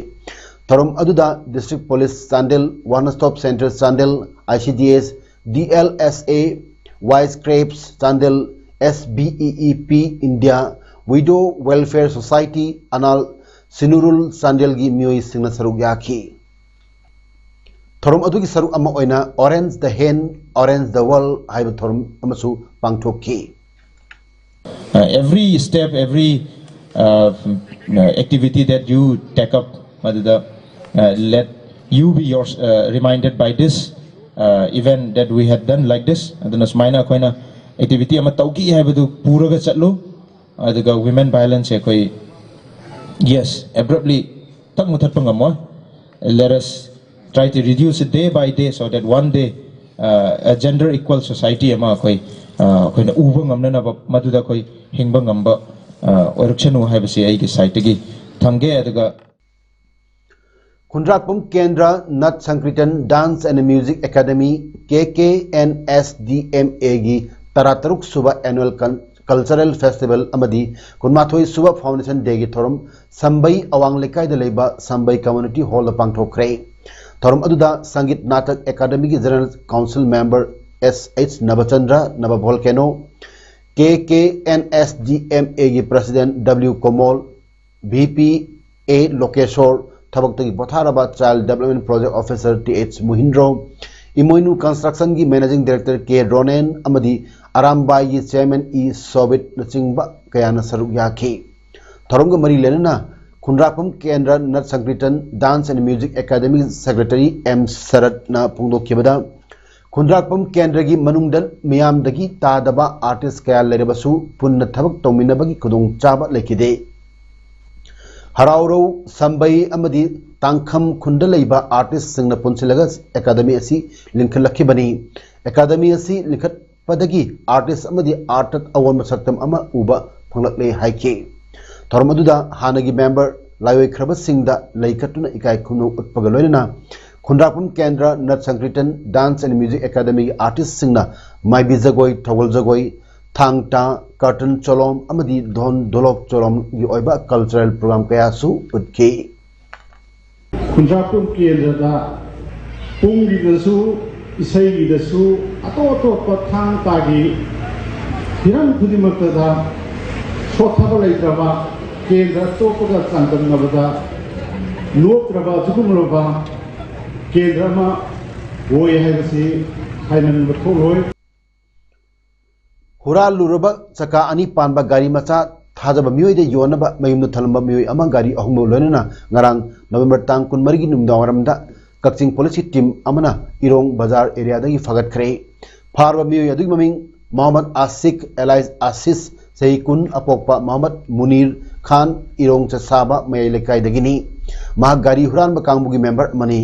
ꯊꯧꯔꯝ ꯑꯗꯨꯗ District Police Chandel, One Stop Center Chandel, ICDS, DLSA, Wise Crafts Chandel, S B E E P India, Widow Welfare Society, Anal ꯁꯤꯅꯨꯔꯨꯜ ꯆꯥꯟꯗꯦꯜꯒꯤ ꯃꯤꯑꯣꯏꯁꯤꯡꯅ ꯁꯔꯨꯛ ꯌꯥꯈꯤ꯫ ꯊꯧꯔꯝ ꯑꯗꯨꯒꯤ ꯁꯔꯨꯛ ꯑꯃ ꯑꯣꯏꯅ Orange the Hand, Orange the World ꯍꯥꯏꯕ ꯊꯧꯔꯝ ꯑꯃꯁꯨ ꯄꯥꯡꯊꯣꯛꯈꯤ꯫ Uh, every step, every uh, uh, activity that you take up, ꯃꯗꯨꯗ uh, let you be your, uh, reminded by this uh, event that we had done like this. ꯑꯗꯨꯅ ꯁꯨꯃꯥꯏꯅ ꯑꯩꯈꯣꯏꯅ activity ꯑꯃ ꯇꯧꯈꯤ ꯍꯥꯏꯕꯗꯨ ꯄꯨꯔꯒ ꯆꯠꯂꯨ꯫ ꯑꯗꯨꯒ ꯋꯤꯃꯦꯟ ꯚꯥꯏꯑꯣꯂꯦꯟꯁꯁꯦ ꯑꯩꯈꯣꯏ, yes, abruptly ꯊꯛ ꯃꯨꯊꯠꯄ ꯉꯝꯃꯣꯏ꯫ Let us try to reduce it day by day so that one day uh, a gender equal society ꯑꯃ ꯑꯩꯈꯣꯏ uh, ꯑꯩꯈꯣꯏꯅ ꯎꯕ ꯉꯝꯅꯅꯕ, ꯃꯗꯨꯗ ꯑꯩꯈꯣꯏ ꯍꯤꯡꯕ ꯉꯝꯕ uh, ꯑꯣꯏꯔꯛꯁꯅꯨ ꯍꯥꯏꯕꯁꯤ ꯑꯩꯒꯤ ꯁꯥꯏꯠꯇꯒꯤ ꯊꯝꯒꯦ꯫ ꯑꯗꯨꯒ ꯈꯨꯟꯗ꯭ꯔꯥꯛꯄꯝ ꯀꯦꯟꯗ꯭ꯔ ꯅꯠ ꯁꯪꯀ꯭ꯔꯤꯇꯟ Dance and Music Academy, K K N S D M A ꯒꯤ ꯇꯔꯥꯇꯔꯨꯛ ꯁꯨꯕ Annual Cultural Festival ꯑꯃꯗꯤ ꯀꯨꯟꯃꯥꯊꯣꯏ ꯁꯨꯕ Foundation Day ꯒꯤ ꯊꯧꯔꯝ ꯁꯝꯕꯩ ꯑꯋꯥꯡ ꯂꯩꯀꯥꯏꯗ ꯂꯩꯕ ꯁꯝꯕꯩ Community Hall ꯗ ꯄꯥꯡꯊꯣꯛꯈ꯭ꯔꯦ꯫ ꯊꯧꯔꯝ ꯑꯗꯨꯗ Sangeet Natak ꯑꯦꯀꯥꯗꯃꯤꯒꯤ General Council Member S H ꯅꯕꯆꯟꯗ꯭ꯔ, ꯅꯕ volcano, K K N S D M A ꯒꯤ President W ꯀꯣꯃꯣꯜ, V P A ꯂꯣꯀꯦꯁꯣꯔ, ꯊꯕꯛꯇꯒꯤ ꯄꯣꯊꯥꯔꯕ Child Development Project Officer T H ꯃꯨꯍꯤꯟꯗ꯭ꯔꯣ, ꯏꯃꯣꯏꯅꯨ Construction ꯒꯤ Managing Director K ꯔꯣꯅꯦꯟ ꯑꯃꯗꯤ ꯑꯔꯥꯝꯕꯥꯏꯒꯤ Chairman E ꯁꯣꯕꯤꯠꯅꯆꯤꯡꯕ ꯀꯌꯥꯅ ꯁꯔꯨꯛ ꯌꯥꯈꯤ꯫ ꯊꯧꯔꯝꯒ ꯃꯔꯤ ꯂꯩꯅꯅ ꯈꯨꯟꯗ꯭ꯔꯥꯛꯄꯝ ꯀꯦꯟꯗ꯭ꯔ ꯅꯠ ꯁꯪꯀ꯭ꯔꯤꯇꯟ Dance and Music Academy Secretary M ꯁꯔꯠꯅ ꯐꯣꯡꯗꯣꯛꯈꯤꯕꯗ, ꯈꯨꯟꯗ꯭ꯔꯥꯛꯄꯝ ꯀꯦꯟꯗ꯭ꯔꯒꯤ ꯃꯅꯨꯡꯗ ꯃꯤꯌꯥꯝꯗꯒꯤ ꯇꯥꯗꯕ artist ꯀꯌꯥ ꯂꯩꯔꯕꯁꯨ ꯄꯨꯟꯅ ꯊꯕꯛ ꯇꯧꯃꯤꯟꯅꯕꯒꯤ ꯈꯨꯗꯣꯡꯆꯥꯕ ꯂꯩꯈꯤꯗꯦ꯫ ꯍꯔꯥꯎꯔꯧ, ꯁꯝꯕꯩ ꯑꯃꯗꯤ ꯇꯥꯡꯈꯝ ꯈꯨꯟꯗ ꯂꯩꯕ artist ꯁꯤꯡꯅ ꯄꯨꯟꯁꯤꯜꯂꯒ ꯑꯦꯀꯥꯗꯃꯤ ꯑꯁꯤ ꯂꯤꯡꯈꯠꯂꯛꯈꯤꯕꯅꯤ꯫ ꯑꯦꯀꯥꯗꯃꯤ ꯑꯁꯤ ꯂꯤꯡꯈꯠꯄꯗꯒꯤ artist ꯑꯃꯗꯤ artist ꯑꯑꯣꯟꯕ ꯁꯛꯇꯝ ꯑꯃ ꯎꯕ ꯐꯪꯂꯛꯂꯦ ꯍꯥꯏꯈꯤ꯫ ꯊꯧꯔꯝ ꯑꯗꯨꯗ ꯍꯥꯟꯅꯒꯤ member ꯂꯥꯏꯑꯣꯏꯈ꯭ꯔꯕꯁꯤꯡꯗ ꯂꯩ ꯀꯠꯇꯨꯅ ꯏꯀꯥꯏ ꯈꯨꯝꯅꯧ ꯎꯠꯄꯒ ꯂꯣꯏꯅꯅ ꯈꯨꯟꯗ꯭ꯔꯥꯛꯄꯝ ꯀꯦꯟꯗ꯭ꯔ ꯅꯠ ꯁꯪꯀ꯭ꯔꯤꯇꯟ Dance and Music Academy ꯒꯤ artist ꯁꯤꯡꯅ ꯃꯥꯏꯕꯤ ꯖꯒꯣꯏ, ꯊꯧꯒꯜ ꯖꯒꯣꯏ, ꯊꯥꯡ ꯇꯥ, curtain ꯆꯣꯂꯣꯝ ꯑꯃꯗꯤ ꯙꯣꯟ ꯙꯣꯂꯣꯛ ꯆꯣꯂꯣꯝꯒꯤ ꯑꯣꯏꯕ cultural program ꯀꯌꯥꯁꯨ ꯎꯠꯈꯤ꯫ ꯈꯨꯟꯗ꯭ꯔꯥꯛꯄꯝ ꯀꯦꯟꯗ꯭ꯔꯗ ꯄꯨꯡꯒꯤꯗꯁꯨ, ꯏꯁꯩꯒꯤꯗꯁꯨ, ꯑꯇꯣꯞ ꯑꯇꯣꯞꯄ ꯊꯥꯡ ꯇꯥꯒꯤ ꯍꯤꯔꯝ ꯈꯨꯗꯤꯡꯃꯛꯇꯗ ꯁꯣꯠꯊꯕ ꯂꯩꯇ꯭ꯔꯕ, ꯀꯦꯟꯗ꯭ꯔ ꯑꯇꯣꯞꯄꯒ ꯆꯥꯡꯗꯝꯅꯕꯗ ꯅꯣꯞꯇ꯭ꯔꯕ ꯑꯗꯨꯒꯨꯝꯂꯕ ꯀꯦꯟꯗ꯭ꯔ ꯑꯃ ꯑꯣꯏ ꯍꯥꯏꯕꯁꯤ ꯍꯥꯏꯃꯟꯕ ꯊꯣꯛꯂꯣꯏ꯫ ꯍꯨꯔꯥꯜꯂꯨꯔꯕ ꯆꯀꯥ ꯑꯅꯤ ꯄꯥꯟꯕ ꯒꯥꯔꯤ ꯃꯆꯥ ꯊꯥꯖꯕ ꯃꯤꯑꯣꯏꯗ ꯌꯣꯟꯅꯕ ꯃꯌꯨꯝꯗ ꯊꯝꯂꯝꯕ ꯃꯤꯑꯣꯏ ꯑꯃ ꯒꯥꯔꯤ ꯑꯍꯨꯝꯒ ꯂꯣꯏꯅꯅ ꯉꯔꯥꯡ ꯅꯕꯦꯝꯕꯔ ꯇꯥꯡ ꯀꯨꯟꯃꯔꯤꯒꯤ ꯅꯨꯃꯤꯗꯥꯡꯋꯥꯏꯔꯝꯗ ꯀꯛꯆꯤꯡ ꯄꯨꯂꯤꯁꯀꯤ ꯇꯤꯝ ꯑꯃꯅ ꯏꯔꯣꯡ ꯕꯖꯥꯔ ꯑꯦꯔꯤꯌꯥꯗꯒꯤ ꯐꯥꯒꯠꯈ꯭ꯔꯦ꯫ ꯐꯥꯔꯕ ꯃꯤꯑꯣꯏ ꯑꯗꯨꯒꯤ ꯃꯃꯤꯡ ꯃꯣꯍꯝꯃꯗ ꯑꯥꯁꯤꯛ ꯑꯦꯂꯥꯏꯁ ꯑꯥꯁꯤꯁ, ꯆꯍꯤ ꯀꯨꯟ, ꯑꯄꯣꯛꯄ ꯃꯣꯍꯝꯃꯗ ꯃꯨꯅꯤꯔ ꯈꯥꯟ, ꯏꯔꯣꯡ ꯆꯠꯁꯥꯕ ꯃꯌꯥꯏ ꯂꯩꯀꯥꯏꯗꯒꯤꯅꯤ꯫ ꯃꯍꯥꯛ ꯒꯥꯔꯤ ꯍꯨꯔꯥꯟꯕ ꯀꯥꯡꯕꯨꯒꯤ ꯃꯦꯝꯕꯔ ꯑꯃꯅꯤ꯫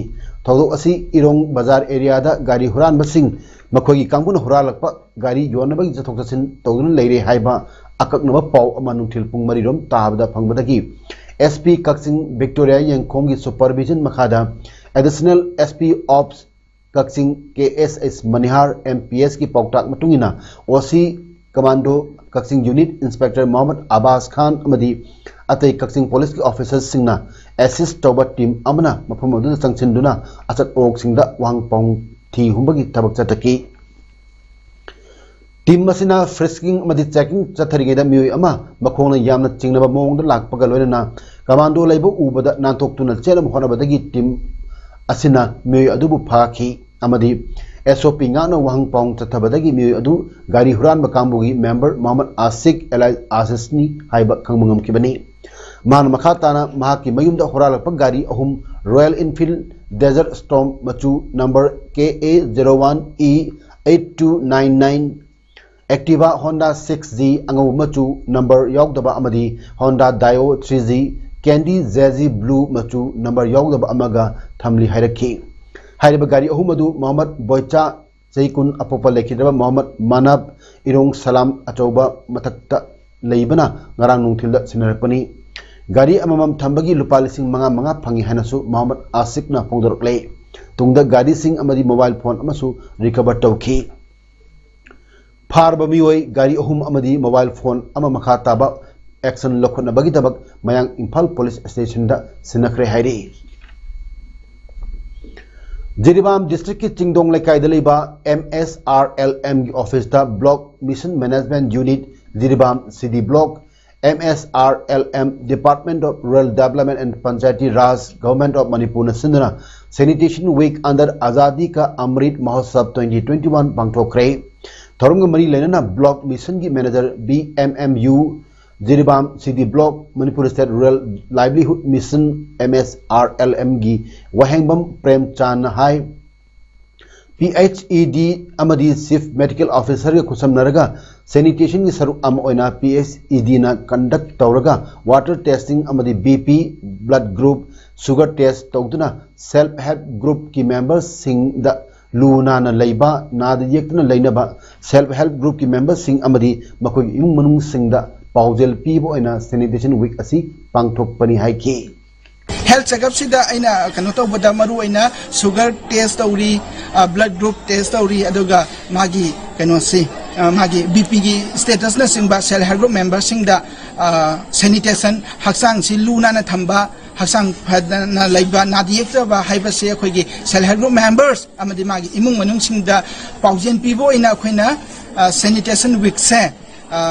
ꯊꯧꯗꯣꯛ ꯑꯁꯤ ꯏꯔꯣꯡ ꯕꯖꯥꯔ ꯑꯦꯔꯤꯌꯥꯗ ꯒꯥꯔꯤ ꯍꯨꯔꯥꯟꯕꯁꯤꯡ ꯃꯈꯣꯏꯒꯤ ꯀꯥꯡꯕꯨꯅ ꯍꯨꯔꯥꯜꯂꯛꯄ ꯒꯥꯔꯤ ꯌꯣꯟꯅꯕꯒꯤ ꯆꯠꯊꯣꯛ ꯆꯠꯁꯤꯟ ꯇꯧꯗꯨꯅ ꯂꯩꯔꯦ ꯍꯥꯏꯕ ꯑꯀꯛꯅꯕ ꯄꯥꯎ ꯑꯃ ꯅꯨꯡꯊꯤꯜ ꯄꯨꯡ ꯃꯔꯤꯔꯣꯝ ꯇꯥꯕꯗ ꯐꯪꯕꯗꯒꯤ ꯑꯦꯁ ꯄꯤ ꯀꯛꯆꯤꯡ ꯚꯤꯛꯇꯣꯔꯤꯌꯥ ꯌꯦꯡꯈꯣꯡꯒꯤ ꯁꯨꯄꯔꯚꯤꯖꯟ ꯃꯈꯥꯗ ꯑꯦꯗꯤꯁꯅꯦꯜ ꯑꯦꯁ ꯄꯤ ꯑꯣꯞꯁ ꯀꯛꯆꯤꯡ ꯀꯦ ꯑꯦꯁ ꯑꯦꯁ ꯃꯅꯤꯍꯥꯔ ꯑꯦꯝ ꯄꯤ ꯑꯦꯁꯀꯤ ꯄꯥꯎꯇꯥꯛ ꯃꯇꯨꯡ ꯏꯟꯅ ꯑꯣ ꯁꯤ ꯀꯃꯥꯟꯗꯣ ꯀꯛꯆꯤꯡ ꯌꯨꯅꯤꯠ ꯏꯟꯁꯄꯦꯛꯇꯔ ꯃꯣꯍꯝꯃꯗ ꯑꯕꯥꯁ ꯈꯥꯟ ꯑꯃꯗꯤ ꯑꯇꯩ ꯀꯛꯆꯤꯡ ꯄꯨꯂꯤꯁꯀꯤ ꯑꯣꯐꯤꯁꯔꯁꯤꯡꯅ ꯑꯦꯁꯤꯁ ꯇꯧꯕ ꯇꯤꯝ ꯑꯃꯅ ꯃꯐꯝ ꯑꯗꯨꯗ ꯆꯪꯁꯤꯟꯗꯨꯅ ꯑꯆꯠ ꯑꯋꯣꯛꯁꯤꯡꯗ ꯋꯥꯍꯪ ꯄꯥꯎꯍꯪ ꯊꯤ ꯍꯨꯝꯕꯒꯤ ꯊꯕꯛ ꯆꯠꯊꯈꯤ꯫ ꯇꯤꯝ ꯑꯁꯤꯅ ꯐ꯭ꯔꯤꯁꯀꯤꯡ ꯑꯃꯗꯤ ꯆꯦꯀꯤꯡ ꯆꯠꯊꯔꯤꯉꯩꯗ ꯃꯤꯑꯣꯏ ꯑꯃ ꯃꯈꯣꯡꯅ ꯌꯥꯝꯅ ꯆꯤꯡꯅꯕ ꯃꯑꯣꯡꯗ ꯂꯥꯛꯄꯒ ꯂꯣꯏꯅꯅ ꯀꯃꯥꯟꯗꯣ ꯂꯩꯕ ꯎꯕꯗ ꯅꯥꯟꯊꯣꯛꯇꯨꯅ ꯆꯦꯟꯅꯕ ꯍꯣꯠꯅꯕꯗꯒꯤ ꯇꯤꯝ ꯑꯁꯤꯅ ꯃꯤꯑꯣꯏ ꯑꯗꯨꯕꯨ ꯐꯥꯈꯤ ꯑꯃꯗꯤ ꯑꯦꯁ ꯑꯣ ꯄꯤ ꯉꯥꯛꯅ ꯋꯥꯍꯪ ꯄꯥꯎꯍꯪ ꯆꯠꯊꯕꯗꯒꯤ ꯃꯤꯑꯣꯏ ꯑꯗꯨ ꯒꯥꯔꯤ ꯍꯨꯔꯥꯟꯕ ꯀꯥꯡꯕꯨꯒꯤ ꯃꯦꯝꯕꯔ ꯃꯣꯍꯝꯃꯗ ꯑꯥꯁꯤꯛ ꯑꯦꯂꯥꯏꯁ ꯑꯥꯁꯤꯁꯅꯤ ꯍꯥꯏꯕ ꯈꯪꯕ ꯉꯝꯈꯤꯕꯅꯤ꯫ ꯃꯍꯥꯛꯅ ꯃꯈꯥ ꯇꯥꯅ ꯃꯍꯥꯛꯀꯤ ꯃꯌꯨꯝꯗ ꯍꯨꯔꯥꯜꯂꯛꯄ ꯒꯥꯔꯤ ꯑꯍꯨꯝ, ꯔꯣꯌꯦꯜ ꯏꯟꯐꯤꯜꯗ ꯗꯦꯖꯔꯠ ꯁ꯭ꯇꯣꯔꯝ ꯃꯆꯨ number K A zero one E eight two nine nine, Activa Honda six G ꯑꯉꯧꯕ ꯃꯆꯨ ꯅꯝꯕꯔ ꯌꯥꯎꯗꯕ ꯑꯃꯗꯤ Honda Dio three G candy jazzy blue ꯃꯆꯨ ꯅꯝꯕꯔ ꯌꯥꯎꯗꯕ ꯑꯃꯒ ꯊꯝꯂꯤ ꯍꯥꯏꯔꯛꯈꯤ꯫ ꯍꯥꯏꯔꯤꯕ ꯒꯥꯔꯤ ꯑꯍꯨꯝ ꯑꯗꯨ ꯃꯣꯍꯝꯃꯗ ꯕꯣꯏꯆꯥ, ꯆꯍꯤ ꯀꯨꯟ, ꯑꯄꯣꯛꯄ ꯂꯩꯈꯤꯗ꯭ꯔꯕ ꯃꯣꯍꯝꯃꯗ ꯃꯥꯅꯕ, ꯏꯔꯣꯡ ꯁꯂꯥꯝ ꯑꯆꯧꯕ ꯃꯊꯛꯇ ꯂꯩꯕꯅ ꯉꯔꯥꯡ ꯅꯨꯡꯊꯤꯜꯗ ꯁꯤꯟꯅꯔꯛꯄꯅꯤ꯫ ꯒꯥꯔꯤ ꯑꯃꯃꯝ ꯊꯝꯕꯒꯤ ꯂꯨꯄꯥ ꯂꯤꯁꯤꯡ ꯃꯉꯥ ꯃꯉꯥ ꯐꯪꯉꯤ ꯍꯥꯏꯅꯁꯨ ꯃꯣꯍꯝꯃꯗ ꯑꯥꯁꯤꯛꯅ ꯐꯣꯡꯗꯣꯔꯛꯂꯦ꯫ ꯇꯨꯡꯗ ꯒꯥꯔꯤꯁꯤꯡ ꯑꯃꯗꯤ ꯃꯣꯕꯥꯏꯜ ꯐꯣꯟ ꯑꯃꯁꯨ ꯔꯤꯀꯚꯔ ꯇꯧꯈꯤ꯫ ꯐꯥꯔꯕ ꯃꯤꯑꯣꯏ, ꯒꯥꯔꯤ ꯑꯍꯨꯝ ꯑꯃꯗꯤ ꯃꯣꯕꯥꯏꯜ ꯐꯣꯟ ꯑꯃ ꯃꯈꯥ ꯇꯥꯕ ꯑꯦꯛꯁꯟ ꯂꯧꯈꯠꯅꯕꯒꯤꯗꯃꯛ ꯃꯌꯥꯡ ꯏꯝꯐꯥꯜ ꯄꯨꯂꯤꯁ ꯁ꯭ꯇꯦꯁꯟꯗ ꯁꯤꯟꯅꯈ꯭ꯔꯦ ꯍꯥꯏꯔꯤ꯫ ꯖꯤꯔꯤꯕꯥꯝ ꯗꯤꯁꯇ꯭ꯔꯤꯛꯀꯤ ꯆꯤꯡꯗꯣꯡ ꯂꯩꯀꯥꯏꯗ ꯂꯩꯕ ꯑꯦꯝ ꯑꯦꯁ ꯑꯥꯔ ꯑꯦꯜ ꯑꯦꯝꯒꯤ ꯑꯣꯐꯤꯁꯇ block mission management unit, Jiribam C D block, M S R L M, Department of Rural Development and Panchayati Raj, Government of Manipurꯅ ꯁꯤꯟꯗꯨꯅ Sanitation Week under Azadi Ka Amrit Mahotsav twenty twenty-one ꯄꯥꯡꯊꯣꯛꯈ꯭ꯔꯦ꯫ ꯊꯧꯔꯝꯒ ꯃꯔꯤ ꯂꯩꯅꯅ block ꯃꯤꯁꯟꯒꯤ manager, B M M U, Jiribam C D block, Manipur state rural livelihood mission, M S R L ꯑꯦꯝꯒꯤ ꯋꯥꯍꯦꯡꯕꯝ ꯄ꯭ꯔꯦꯝꯆꯥꯟꯅ ꯍꯥꯏ, P H E ꯗꯤ ꯑꯃꯗꯤ chief medical ꯑꯣꯐꯤꯁꯔꯒ ꯈꯨꯠꯁꯝꯅꯔꯒ ꯁꯦꯅꯤꯇꯦꯁꯟꯒꯤ ꯁꯔꯨꯛ ꯑꯃ ꯑꯣꯏꯅ ꯄꯤ ꯑꯩꯆ ꯏ ꯗꯤꯅ ꯀꯟꯗꯛ ꯇꯧꯔꯒ ꯋꯥꯇꯔ ꯇꯦꯁꯇꯤꯡ ꯑꯃꯗꯤ B P, blood group, sugar test ꯇꯧꯗꯨꯅ self help ꯒ꯭ꯔꯨꯞꯀꯤ ꯃꯦꯝꯕꯔꯁꯤꯡꯗ ꯂꯨ ꯅꯥꯟꯅ ꯂꯩꯕ, ꯅꯥꯗ ꯌꯦꯛꯇꯅ ꯂꯩꯅꯕ, ꯁꯦꯜꯐ ꯍꯦꯜꯞ ꯒ꯭ꯔꯨꯞꯀꯤ ꯃꯦꯝꯕꯔꯁꯤꯡ ꯑꯃꯗꯤ ꯃꯈꯣꯏꯒꯤ ꯏꯃꯨꯡ ꯃꯅꯨꯡꯁꯤꯡꯗ ꯄꯥꯎꯖꯦꯜ ꯄꯤꯕ ꯑꯣꯏꯅ ꯁꯦꯅꯤꯇꯦꯁꯟ ꯋꯤꯛ ꯑꯁꯤ ꯄꯥꯡꯊꯣꯛꯄꯅꯤ ꯍꯥꯏꯈꯤ꯫ ꯍꯦꯜꯊ ꯆꯦꯛꯑꯞꯁꯤꯗ ꯑꯩꯅ ꯀꯩꯅꯣ ꯇꯧꯕꯗ ꯃꯔꯨ ꯑꯣꯏꯅ ꯁꯨꯒꯔ ꯇꯦꯁ ꯇꯧꯔꯤ, ꯕ꯭ꯂꯗ ꯒ꯭ꯔꯨꯞ ꯇꯦꯁ ꯇꯧꯔꯤ, ꯑꯗꯨꯒ ꯃꯥꯒꯤ ꯀꯩꯅꯣꯁꯤ, ꯃꯥꯒꯤ ꯕꯤ ꯄꯤꯒꯤ ꯁ꯭ꯇꯦꯇꯁꯅꯆꯤꯡꯕ ꯁꯦꯜꯐ ꯍꯦꯜꯞ ꯒ꯭ꯔꯨꯞ ꯃꯦꯝꯕꯔꯁꯤꯡꯗ ꯁꯦꯅꯤꯇꯦꯁꯟ, ꯍꯛꯆꯥꯡꯁꯤ ꯂꯨ ꯅꯥꯟꯅ ꯊꯝꯕ, ꯍꯛꯆꯥꯡ ꯐꯗꯅ ꯂꯩꯕ, ꯅꯥꯗ ꯌꯦꯛꯇꯕ ꯍꯥꯏꯕꯁꯤ ꯑꯩꯈꯣꯏꯒꯤ ꯁꯦꯜꯐ ꯍꯦꯜꯞ ꯒ꯭ꯔꯨꯞ ꯃꯦꯝꯕꯔꯁ ꯑꯃꯗꯤ ꯃꯥꯒꯤ ꯏꯃꯨꯡ ꯃꯅꯨꯡꯁꯤꯡꯗ ꯄꯥꯎꯖꯦꯜ ꯄꯤꯕ ꯑꯣꯏꯅ ꯑꯩꯈꯣꯏꯅ ꯁꯦꯅꯤꯇꯦꯁꯟ ꯋꯤꯛꯁꯦ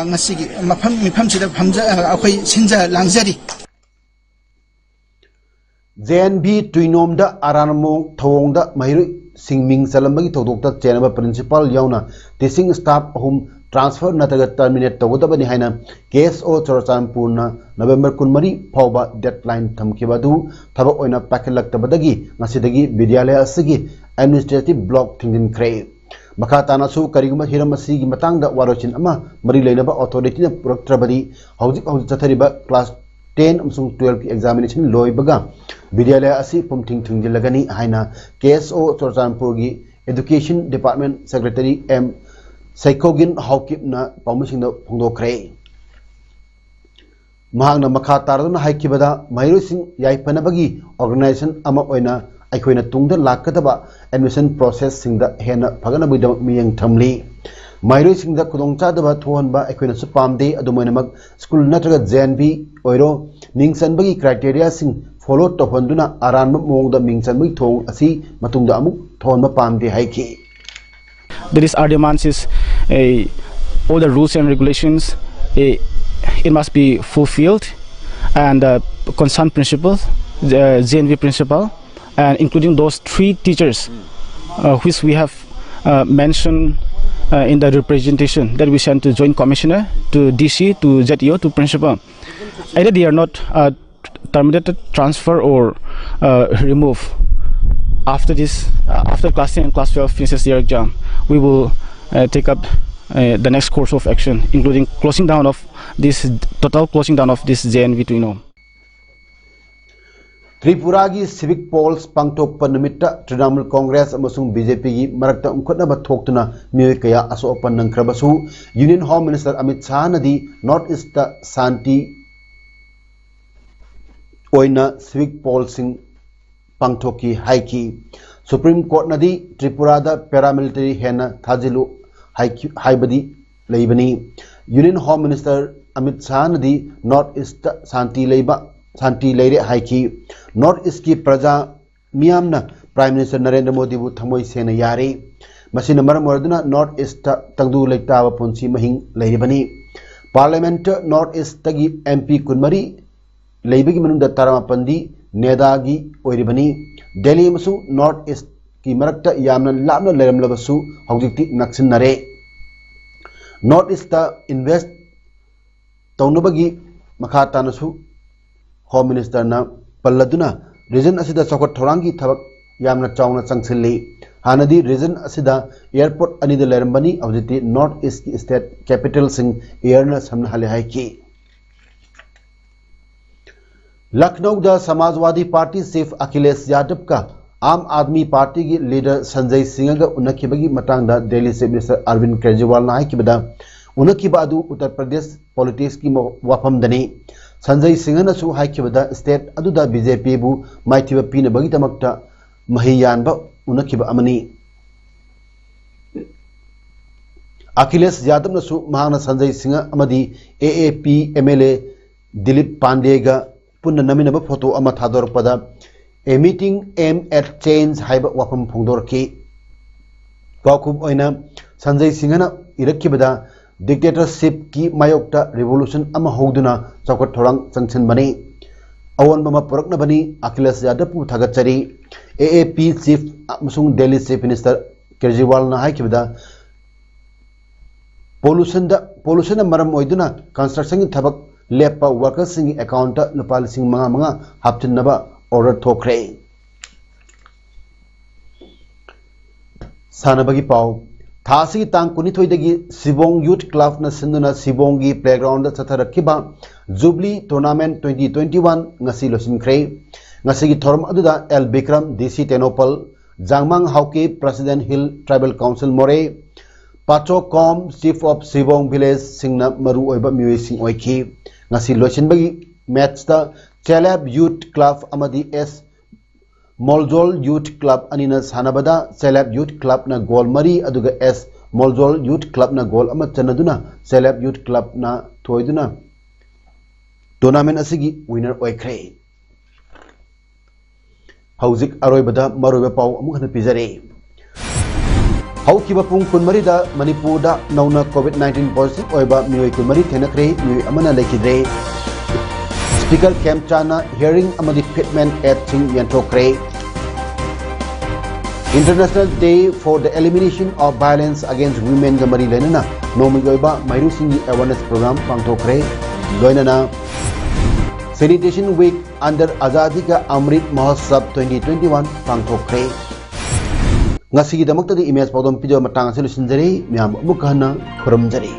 ꯉꯁꯤꯒꯤ ꯃꯐꯝ ꯃꯤꯐꯝꯁꯤꯗ ꯐꯝꯖ-, ꯑꯩꯈꯣꯏ ꯁꯤꯟꯖ ꯂꯥꯡꯖꯔꯤ꯫ ꯖꯦ ꯑꯦꯟ ꯚꯤ ꯇꯨꯏꯅꯣꯝꯗ ꯑꯔꯥꯟꯕ ꯃꯑꯣꯡ ꯊꯧꯑꯣꯡꯗ ꯃꯍꯩꯔꯣꯏꯁꯤꯡ ꯃꯤꯡ ꯆꯜꯂꯝꯕꯒꯤ ꯊꯧꯗꯣꯛꯇ ꯆꯦꯟꯅꯕ ꯄ꯭ꯔꯤꯟꯁꯤꯄꯥꯜ ꯌꯥꯎꯅ ꯇꯤꯆꯤꯡ ꯁ꯭ꯇꯥꯐ ꯑꯍꯨꯝ ꯇ꯭ꯔꯥꯟꯁꯐꯔ ꯅꯠꯇ꯭ꯔꯒ ꯇꯔꯃꯤꯅꯦꯠ ꯇꯧꯒꯗꯕꯅꯤ ꯍꯥꯏꯅ ꯀꯦ ꯑꯦꯁ ꯑꯣ ꯆꯨꯔꯆꯥꯟꯄꯨꯔꯅ ꯅꯕꯦꯝꯕꯔ ꯀꯨꯟꯃꯔꯤ ꯐꯥꯎꯕ ꯗꯦꯗꯂꯥꯏꯟ ꯊꯝꯈꯤꯕ ꯑꯗꯨ ꯊꯕꯛ ꯑꯣꯏꯅ ꯄꯥꯏꯈꯠꯂꯛꯇꯕꯗꯒꯤ ꯉꯁꯤꯗꯒꯤ ꯕꯤꯗ꯭ꯌꯥꯂꯌ ꯑꯁꯤꯒꯤ ꯑꯦꯗꯃꯤꯅꯤꯁꯇ꯭ꯔꯦꯇꯤꯚ ꯕ꯭ꯂꯣꯛ ꯊꯤꯡꯖꯤꯟꯈ꯭ꯔꯦ꯫ ꯃꯈꯥ ꯇꯥꯅꯁꯨ ꯀꯔꯤꯒꯨꯝꯕ ꯍꯤꯔꯝ ꯑꯁꯤꯒꯤ ꯃꯇꯥꯡꯗ ꯋꯥꯔꯣꯏꯁꯤꯟ ꯑꯃ ꯃꯔꯤ ꯂꯩꯅꯕ ꯑꯣꯊꯣꯔꯤꯇꯤꯅ ꯄꯨꯔꯛꯇ꯭ꯔꯕꯗꯤ ꯍꯧꯖꯤꯛ ꯍꯧꯖꯤꯛ ꯆꯠꯊꯔꯤꯕ ꯀ꯭ꯂꯥꯁ ꯇꯦꯟ ꯑꯃꯁꯨꯡ ꯇꯨꯋꯦꯜꯐꯀꯤ ꯑꯦꯛꯖꯥꯃꯤꯅꯦꯁꯟ ꯂꯣꯏꯕꯒ ꯕꯤꯗ꯭ꯌꯥꯂꯌ ꯑꯁꯤ ꯄꯨꯝꯊꯤꯡ ꯊꯤꯡꯖꯤꯜꯂꯒꯅꯤ ꯍꯥꯏꯅ ꯀꯦ ꯑꯦꯁ ꯑꯣ ꯆꯨꯔꯆꯥꯟꯄꯨꯔꯒꯤ ꯑꯦꯗꯨꯀꯦꯁꯟ ꯗꯤꯄꯥꯔꯠꯃꯦꯟ ꯁꯦꯀ꯭ꯔꯦꯇꯔꯤ ꯑꯦꯝ ꯁꯩꯈꯣꯒꯤꯟ ꯍꯥꯎꯀꯤꯞꯅ ꯄꯥꯎꯃꯤꯁꯤꯡꯗ ꯐꯣꯡꯗꯣꯛꯈ꯭ꯔꯦ꯫ ꯃꯍꯥꯛꯅ ꯃꯈꯥ ꯇꯥꯔꯗꯨꯅ ꯍꯥꯏꯈꯤꯕꯗ, ꯃꯍꯩꯔꯣꯏꯁꯤꯡ ꯌꯥꯏꯐꯅꯕꯒꯤ ꯑꯣꯔꯒꯅꯥꯏꯖꯦꯁꯟ ꯑꯃ ꯑꯣꯏꯅ ꯑꯩꯈꯣꯏꯅ ꯇꯨꯡꯗ ꯂꯥꯛꯀꯗꯕ ꯑꯦꯗꯃꯤꯁꯟ ꯄ꯭ꯔꯣꯁꯦꯁꯁꯤꯡꯗ ꯍꯦꯟꯅ ꯐꯒꯠꯅꯕꯒꯤꯗꯃꯛ ꯃꯤꯠꯌꯦꯡ ꯊꯝꯂꯤ꯫ ꯃꯍꯩꯔꯣꯏꯁꯤꯡꯗ ꯈꯨꯗꯣꯡꯆꯥꯗꯕ ꯊꯣꯛꯍꯟꯕ ꯑꯩꯈꯣꯏꯅꯁꯨ ꯄꯥꯝꯗꯦ꯫ ꯑꯗꯨꯃꯥꯏꯅꯃꯛ ꯁ꯭ꯀꯨꯜ ꯅꯠꯇ꯭ꯔꯒ ꯖꯦ ꯑꯦꯟ ꯚꯤ ꯑꯣꯏꯔꯣ, ꯃꯤꯡ ꯆꯟꯕꯒꯤ ꯀ꯭ꯔꯥꯏꯇꯦꯔꯤꯌꯥꯁꯤꯡ ꯐꯣꯂꯣ ꯇꯧꯍꯟꯗꯨꯅ ꯑꯔꯥꯟꯕ ꯃꯑꯣꯡꯗ ꯃꯤꯡ ꯆꯟꯕꯒꯤ ꯊꯧꯑꯣꯡ ꯑꯁꯤ ꯃꯇꯨꯡꯗ ꯑꯃꯨꯛ ꯊꯣꯛꯍꯟꯕ ꯄꯥꯝꯗꯦ ꯍꯥꯏꯈꯤ꯫ There is our demands is a, all the rules and regulations, a, it must be fulfilled, and uh, concerned principal, the J N V principal, and including those three teachers uh, which we have uh, mentioned uh, in the representation that we sent to Joint Commissioner, to D C, to Z E O, to principal. Either they are not uh, terminated, transfer, or uh, remove after this, uh, after class ten and class twelve finishes their exam, we will uh, take up uh, the next course of action, including closing down of this, total closing down of this J N V to Inno. ꯇ꯭ꯔꯤꯄꯨꯔꯥꯒꯤ civic polls ꯄꯥꯡꯊꯣꯛꯄ ꯅꯨꯃꯤꯠꯇ ꯇ꯭ꯔꯤꯅꯥꯃꯨꯜ ꯀꯣꯡꯒ꯭ꯔꯦꯁ ꯑꯃꯁꯨꯡ B J ꯄꯤꯒꯤ ꯃꯔꯛꯇ ꯎꯪꯈꯠꯅꯕ ꯊꯣꯛꯇꯨꯅ ꯃꯤꯑꯣꯏ ꯀꯌꯥ ꯑꯁꯣꯛ ꯑꯄꯟ ꯅꯪꯈ꯭ꯔꯕꯁꯨ, ꯌꯨꯅꯤꯌꯟ ꯍꯣꯝ ꯃꯤꯅꯤꯁꯇꯔ ꯑꯃꯤꯠ ꯁꯥꯍꯅꯗꯤ ꯅꯣꯔꯠ ꯏꯁꯇ ꯁꯥꯟꯇꯤ ꯑꯣꯏꯅ ꯁꯤꯚꯤꯛ ꯄꯣꯜꯁꯤꯡ ꯄꯥꯡꯊꯣꯛꯈꯤ ꯍꯥꯏꯈꯤ꯫ ꯁꯨꯄ꯭ꯔꯤꯝ ꯀꯣꯔꯠꯅꯗꯤ ꯇ꯭ꯔꯤꯄꯨꯔꯥꯗ ꯄꯦꯔꯥꯃꯤꯂꯤꯇꯔꯤ ꯍꯦꯟꯅ ꯊꯥꯖꯤꯜꯂꯨ ꯍꯥꯏꯈꯤ- ꯍꯥꯏꯕꯗꯤ ꯂꯩꯕꯅꯤ꯫ ꯌꯨꯅꯤꯌꯟ ꯍꯣꯝ ꯃꯤꯅꯤꯁꯇꯔ ꯑꯃꯤꯠ ꯁꯥꯍꯅꯗꯤ ꯅꯣꯔꯠ ꯏꯁꯇ ꯁꯥꯟꯇꯤ ꯂꯩꯕ, ꯁꯥꯟꯇꯤ ꯂꯩꯔꯦ ꯍꯥꯏꯈꯤ꯫ ꯅꯣꯔꯠ ꯏꯁꯀꯤ ꯄ꯭ꯔꯖꯥ ꯃꯤꯌꯥꯝꯅ ꯄ꯭ꯔꯥꯏꯝ ꯃꯤꯅꯤꯁꯇꯔ ꯅꯔꯦꯟꯗ꯭ꯔ ꯃꯣꯗꯤꯕꯨ ꯊꯃꯣꯏ ꯁꯦꯡꯅ ꯌꯥꯔꯤ꯫ ꯃꯁꯤꯅ ꯃꯔꯝ ꯑꯣꯏꯔꯗꯨꯅ ꯅꯣꯔꯠ ꯏꯁꯇ ꯇꯪꯗꯨ ꯂꯩꯇꯥꯕ ꯄꯨꯟꯁꯤ ꯃꯍꯤꯡ ꯂꯩꯔꯤꯕꯅꯤ꯫ ꯄꯥꯔꯂꯤꯌꯥꯃꯦꯟꯠꯇ ꯅꯣꯔꯠ ꯏꯁꯇꯒꯤ ꯑꯦꯝ ꯄꯤ ꯀꯨꯟꯃꯔꯤ ꯂꯩꯕꯒꯤ ꯃꯅꯨꯡꯗ ꯇꯔꯥꯃꯥꯄꯟꯗꯤ ꯅꯦꯗꯥꯒꯤ ꯑꯣꯏꯔꯤꯕꯅꯤ꯫ ꯗꯦꯜꯂꯤ ꯑꯃꯁꯨꯡ ꯅꯣꯔꯠ ꯏꯁꯀꯤ ꯃꯔꯛꯇ ꯌꯥꯝꯅ ꯂꯥꯞꯅ ꯂꯩꯔꯝꯂꯕꯁꯨ ꯍꯧꯖꯤꯛꯇꯤ ꯅꯛꯁꯤꯟꯅꯔꯦ꯫ ꯅꯣꯔꯠ ꯏꯁꯇ ꯏꯟꯚꯦꯁ ꯇꯧꯅꯕꯒꯤ ꯃꯈꯥ ꯇꯥꯅꯁꯨ ꯍꯣꯝ ꯃꯤꯅꯤꯁꯇꯔꯅ ꯄꯜꯂꯗꯨꯅ ꯔꯤꯖꯟ ꯑꯁꯤꯗ ꯆꯥꯎꯈꯠ ꯊꯧꯔꯥꯡꯒꯤ ꯊꯕꯛ ꯌꯥꯝꯅ ꯆꯥꯎꯅ ꯆꯪꯁꯤꯜꯂꯤ꯫ ꯍꯥꯟꯅꯗꯤ ꯔꯤꯖꯟ ꯑꯁꯤꯗ ꯑꯦꯌꯔꯄꯣꯔꯠ ꯑꯅꯤꯗ ꯂꯩꯔꯝꯕꯅꯤ, ꯍꯧꯖꯤꯛꯇꯤ ꯅꯣꯔꯠ ꯏꯁꯀꯤ ꯁ꯭ꯇꯦꯠ ꯀꯦꯄꯤꯇꯦꯜꯁꯤꯡ ꯑꯦꯌꯔꯅ ꯁꯝꯅꯍꯜꯂꯦ ꯍꯥꯏꯈꯤ꯫ ꯂꯈꯅꯧꯗ ꯁꯃꯥꯖꯋꯥꯗꯤ ꯄꯥꯔꯇꯤ ꯆꯤꯐ ꯑꯈꯤꯂꯦꯁ ꯌꯥꯗꯕꯀ ꯑꯥꯝ ꯑꯥꯗꯃꯤ ꯄꯥꯔꯇꯤꯒꯤ ꯂꯤꯗꯔ ꯁꯟꯖꯩ ꯁꯤꯡꯍꯒ ꯎꯅꯈꯤꯕꯒꯤ ꯃꯇꯥꯡꯗ ꯗꯦꯜꯂꯤ ꯆꯤꯐ ꯃꯤꯅꯤꯁꯇꯔ ꯑꯔꯕꯤꯟ ꯀꯦꯖꯔꯤꯋꯥꯜꯅ ꯍꯥꯏꯈꯤꯕꯗ, ꯎꯅꯈꯤꯕ ꯑꯗꯨ ꯎꯠꯇꯔ ꯄ꯭ꯔꯗꯦꯁ ꯄꯣꯂꯤꯇꯤꯛꯁꯀꯤ ꯃ- ꯋꯥꯐꯝꯗꯅꯤ꯫ ꯁꯟꯖꯩ ꯁꯤꯡꯍꯅꯁꯨ ꯍꯥꯏꯈꯤꯕꯗ ꯁ꯭ꯇꯦꯠ ꯑꯗꯨꯗ ꯕꯤ ꯖꯦ ꯄꯤꯕꯨ ꯃꯥꯏꯊꯤꯕ ꯄꯤꯅꯕꯒꯤꯗꯃꯛꯇ ꯃꯍꯩ ꯌꯥꯟꯕ ꯎꯅꯈꯤꯕ ꯑꯃꯅꯤ꯫ ꯑꯈꯤꯂꯦꯁ ꯌꯥꯗꯕꯅꯁꯨ ꯃꯍꯥꯛꯅ ꯁꯟꯖꯩ ꯁꯤꯡꯍ ꯑꯃꯗꯤ A A P M L A Dilip ꯄꯥꯟꯗꯦꯒ ꯄꯨꯟꯅ ꯅꯝꯃꯤꯟꯅꯕ ꯐꯣꯇꯣ ꯑꯃ ꯊꯥꯗꯣꯔꯛꯄꯗ, "A meeting aimed at change" ꯍꯥꯏꯕ ꯋꯥꯐꯝ ꯐꯣꯡꯗꯣꯔꯛꯈꯤ꯫ ꯄꯥꯎꯈꯨꯝ ꯑꯣꯏꯅ ꯁꯟꯖꯩ ꯁꯤꯡꯍꯅ ꯏꯔꯛꯈꯤꯕꯗ, "Dictatorshipꯀꯤ ꯃꯥꯌꯣꯛꯇ revolution ꯑꯃ ꯍꯧꯗꯨꯅ ꯆꯥꯎꯈꯠ ꯊꯧꯔꯥꯡ ꯆꯪꯁꯤꯟꯕꯅꯤ꯫ ꯑꯑꯣꯟꯕ ꯑꯃ ꯄꯨꯔꯛꯅꯕꯅꯤ꯫ ꯑꯈꯤꯂꯦꯁ ꯌꯥꯗꯕꯄꯨ ꯊꯥꯒꯠꯆꯔꯤ"꯫ A A P chief ꯑꯃꯁꯨꯡ ꯗꯦꯜꯂꯤ chief minister ꯀꯦꯖꯔꯤꯋꯥꯜꯅ ꯍꯥꯏꯈꯤꯕꯗ, pollutionꯗ, pollutionꯅ ꯃꯔꯝ ꯑꯣꯏꯗꯨꯅ constructionꯒꯤ ꯊꯕꯛ ꯂꯦꯞꯄ workersꯁꯤꯡꯒꯤ accountꯇ ꯂꯨꯄꯥ ꯂꯤꯁꯤꯡ ꯃꯉꯥ ꯃꯉꯥ ꯍꯥꯞꯆꯤꯟꯅꯕ order ꯊꯣꯛꯈ꯭ꯔꯦ꯫ ꯁꯥꯟꯅꯕꯒꯤ ꯄꯥꯎ꯫ ꯊꯥ ꯑꯁꯤꯒꯤ ꯇꯥꯡ ꯀꯨꯟꯅꯤꯊꯣꯏꯗꯒꯤ ꯁꯤꯕꯣꯡ Youth Clubꯅ ꯁꯤꯟꯗꯨꯅ ꯁꯤꯕꯣꯡꯒꯤ playgroundꯗ ꯆꯠꯊꯔꯛꯈꯤꯕ Jubilee Tournament twenty twenty-one ꯉꯁꯤ ꯂꯣꯏꯁꯤꯟꯈ꯭ꯔꯦ꯫ ꯉꯁꯤꯒꯤ ꯊꯧꯔꯝ ꯑꯗꯨꯗ L Bikram, D C Tengnoupal, ꯖꯥꯡꯃꯥꯡ Haokip, President Hill Tribal Council ꯃꯣꯔꯦ, ꯄꯥꯆꯣ ꯀꯣꯝ, Chief of Sibong Villageꯁꯤꯡꯅ ꯃꯔꯨꯑꯣꯏꯕ ꯃꯤꯑꯣꯏꯁꯤꯡ ꯑꯣꯏꯈꯤ꯫ ꯉꯁꯤ ꯂꯣꯏꯁꯤꯟꯕꯒꯤ matchꯇ ꯆꯦꯂꯦꯞ Youth Club ꯑꯃꯗꯤ S ꯃꯣꯜꯖꯣꯜ Youth Club ꯑꯅꯤꯅ ꯁꯥꯟꯅꯕꯗ ꯆꯦꯂꯦꯞ Youth Clubꯅ goal ꯃꯔꯤ, ꯑꯗꯨꯒ S ꯃꯣꯜꯖꯣꯜ Youth Clubꯅ goal ꯑꯃ ꯆꯟꯅꯗꯨꯅ ꯆꯦꯂꯦꯞ Youth Clubꯅ ꯊꯣꯏꯗꯨꯅ tournament ꯑꯁꯤꯒꯤ winner ꯑꯣꯏꯈ꯭ꯔꯦ꯫ ꯍꯧꯖꯤꯛ ꯑꯔꯣꯏꯕꯗ ꯃꯔꯨꯑꯣꯏꯕ ꯄꯥꯎ ꯑꯃꯨꯛ ꯍꯟꯅ ꯄꯤꯖꯔꯤ꯫ ꯍꯧꯈꯤꯕ ꯄꯨꯡ ꯀꯨꯟꯃꯔꯤꯗ ꯃꯅꯤꯄꯨꯔꯗ ꯅꯧꯅ COVID nineteen positive ꯑꯣꯏꯕ ꯃꯤꯑꯣꯏ ꯀꯨꯟꯃꯔꯤ ꯊꯦꯡꯅꯈ꯭ꯔꯦ, ꯃꯤꯑꯣꯏ ꯑꯃꯅ ꯂꯩꯈꯤꯗ꯭ꯔꯦ꯫ Speaker ꯈꯦꯝꯆꯥꯟꯅ hearing ꯑꯃꯗꯤ fitment actꯁꯤꯡ ꯌꯦꯟꯊꯣꯛꯈ꯭ꯔꯦ꯫ International Day for the Elimination of Violence Against Womenꯒ ꯃꯔꯤ ꯂꯩꯅꯅ ꯅꯣꯡꯃꯒꯤ ꯑꯣꯏꯕ ꯃꯩꯔꯨꯁꯤꯡꯒꯤ awareness program ꯄꯥꯡꯊꯣꯛꯈ꯭ꯔꯦ꯫ ꯂꯣꯏꯅꯅ Sanitation Week under Azadi Ka Amrit Mahotsav twenty twenty-one ꯄꯥꯡꯊꯣꯛꯈ꯭ꯔꯦ꯫ ꯉꯁꯤꯒꯤꯗꯃꯛꯇꯗꯤ ꯏꯃꯦꯖ ꯄꯥꯎꯗꯝ ꯄꯤꯖꯕ ꯃꯇꯥꯡ ꯑꯁꯤ ꯂꯣꯏꯁꯤꯟꯖꯔꯦ꯫ ꯃꯌꯥꯝ ꯑꯃꯨꯛ ꯍꯟꯅ ꯈꯨꯔꯨꯝꯖꯔꯤ꯫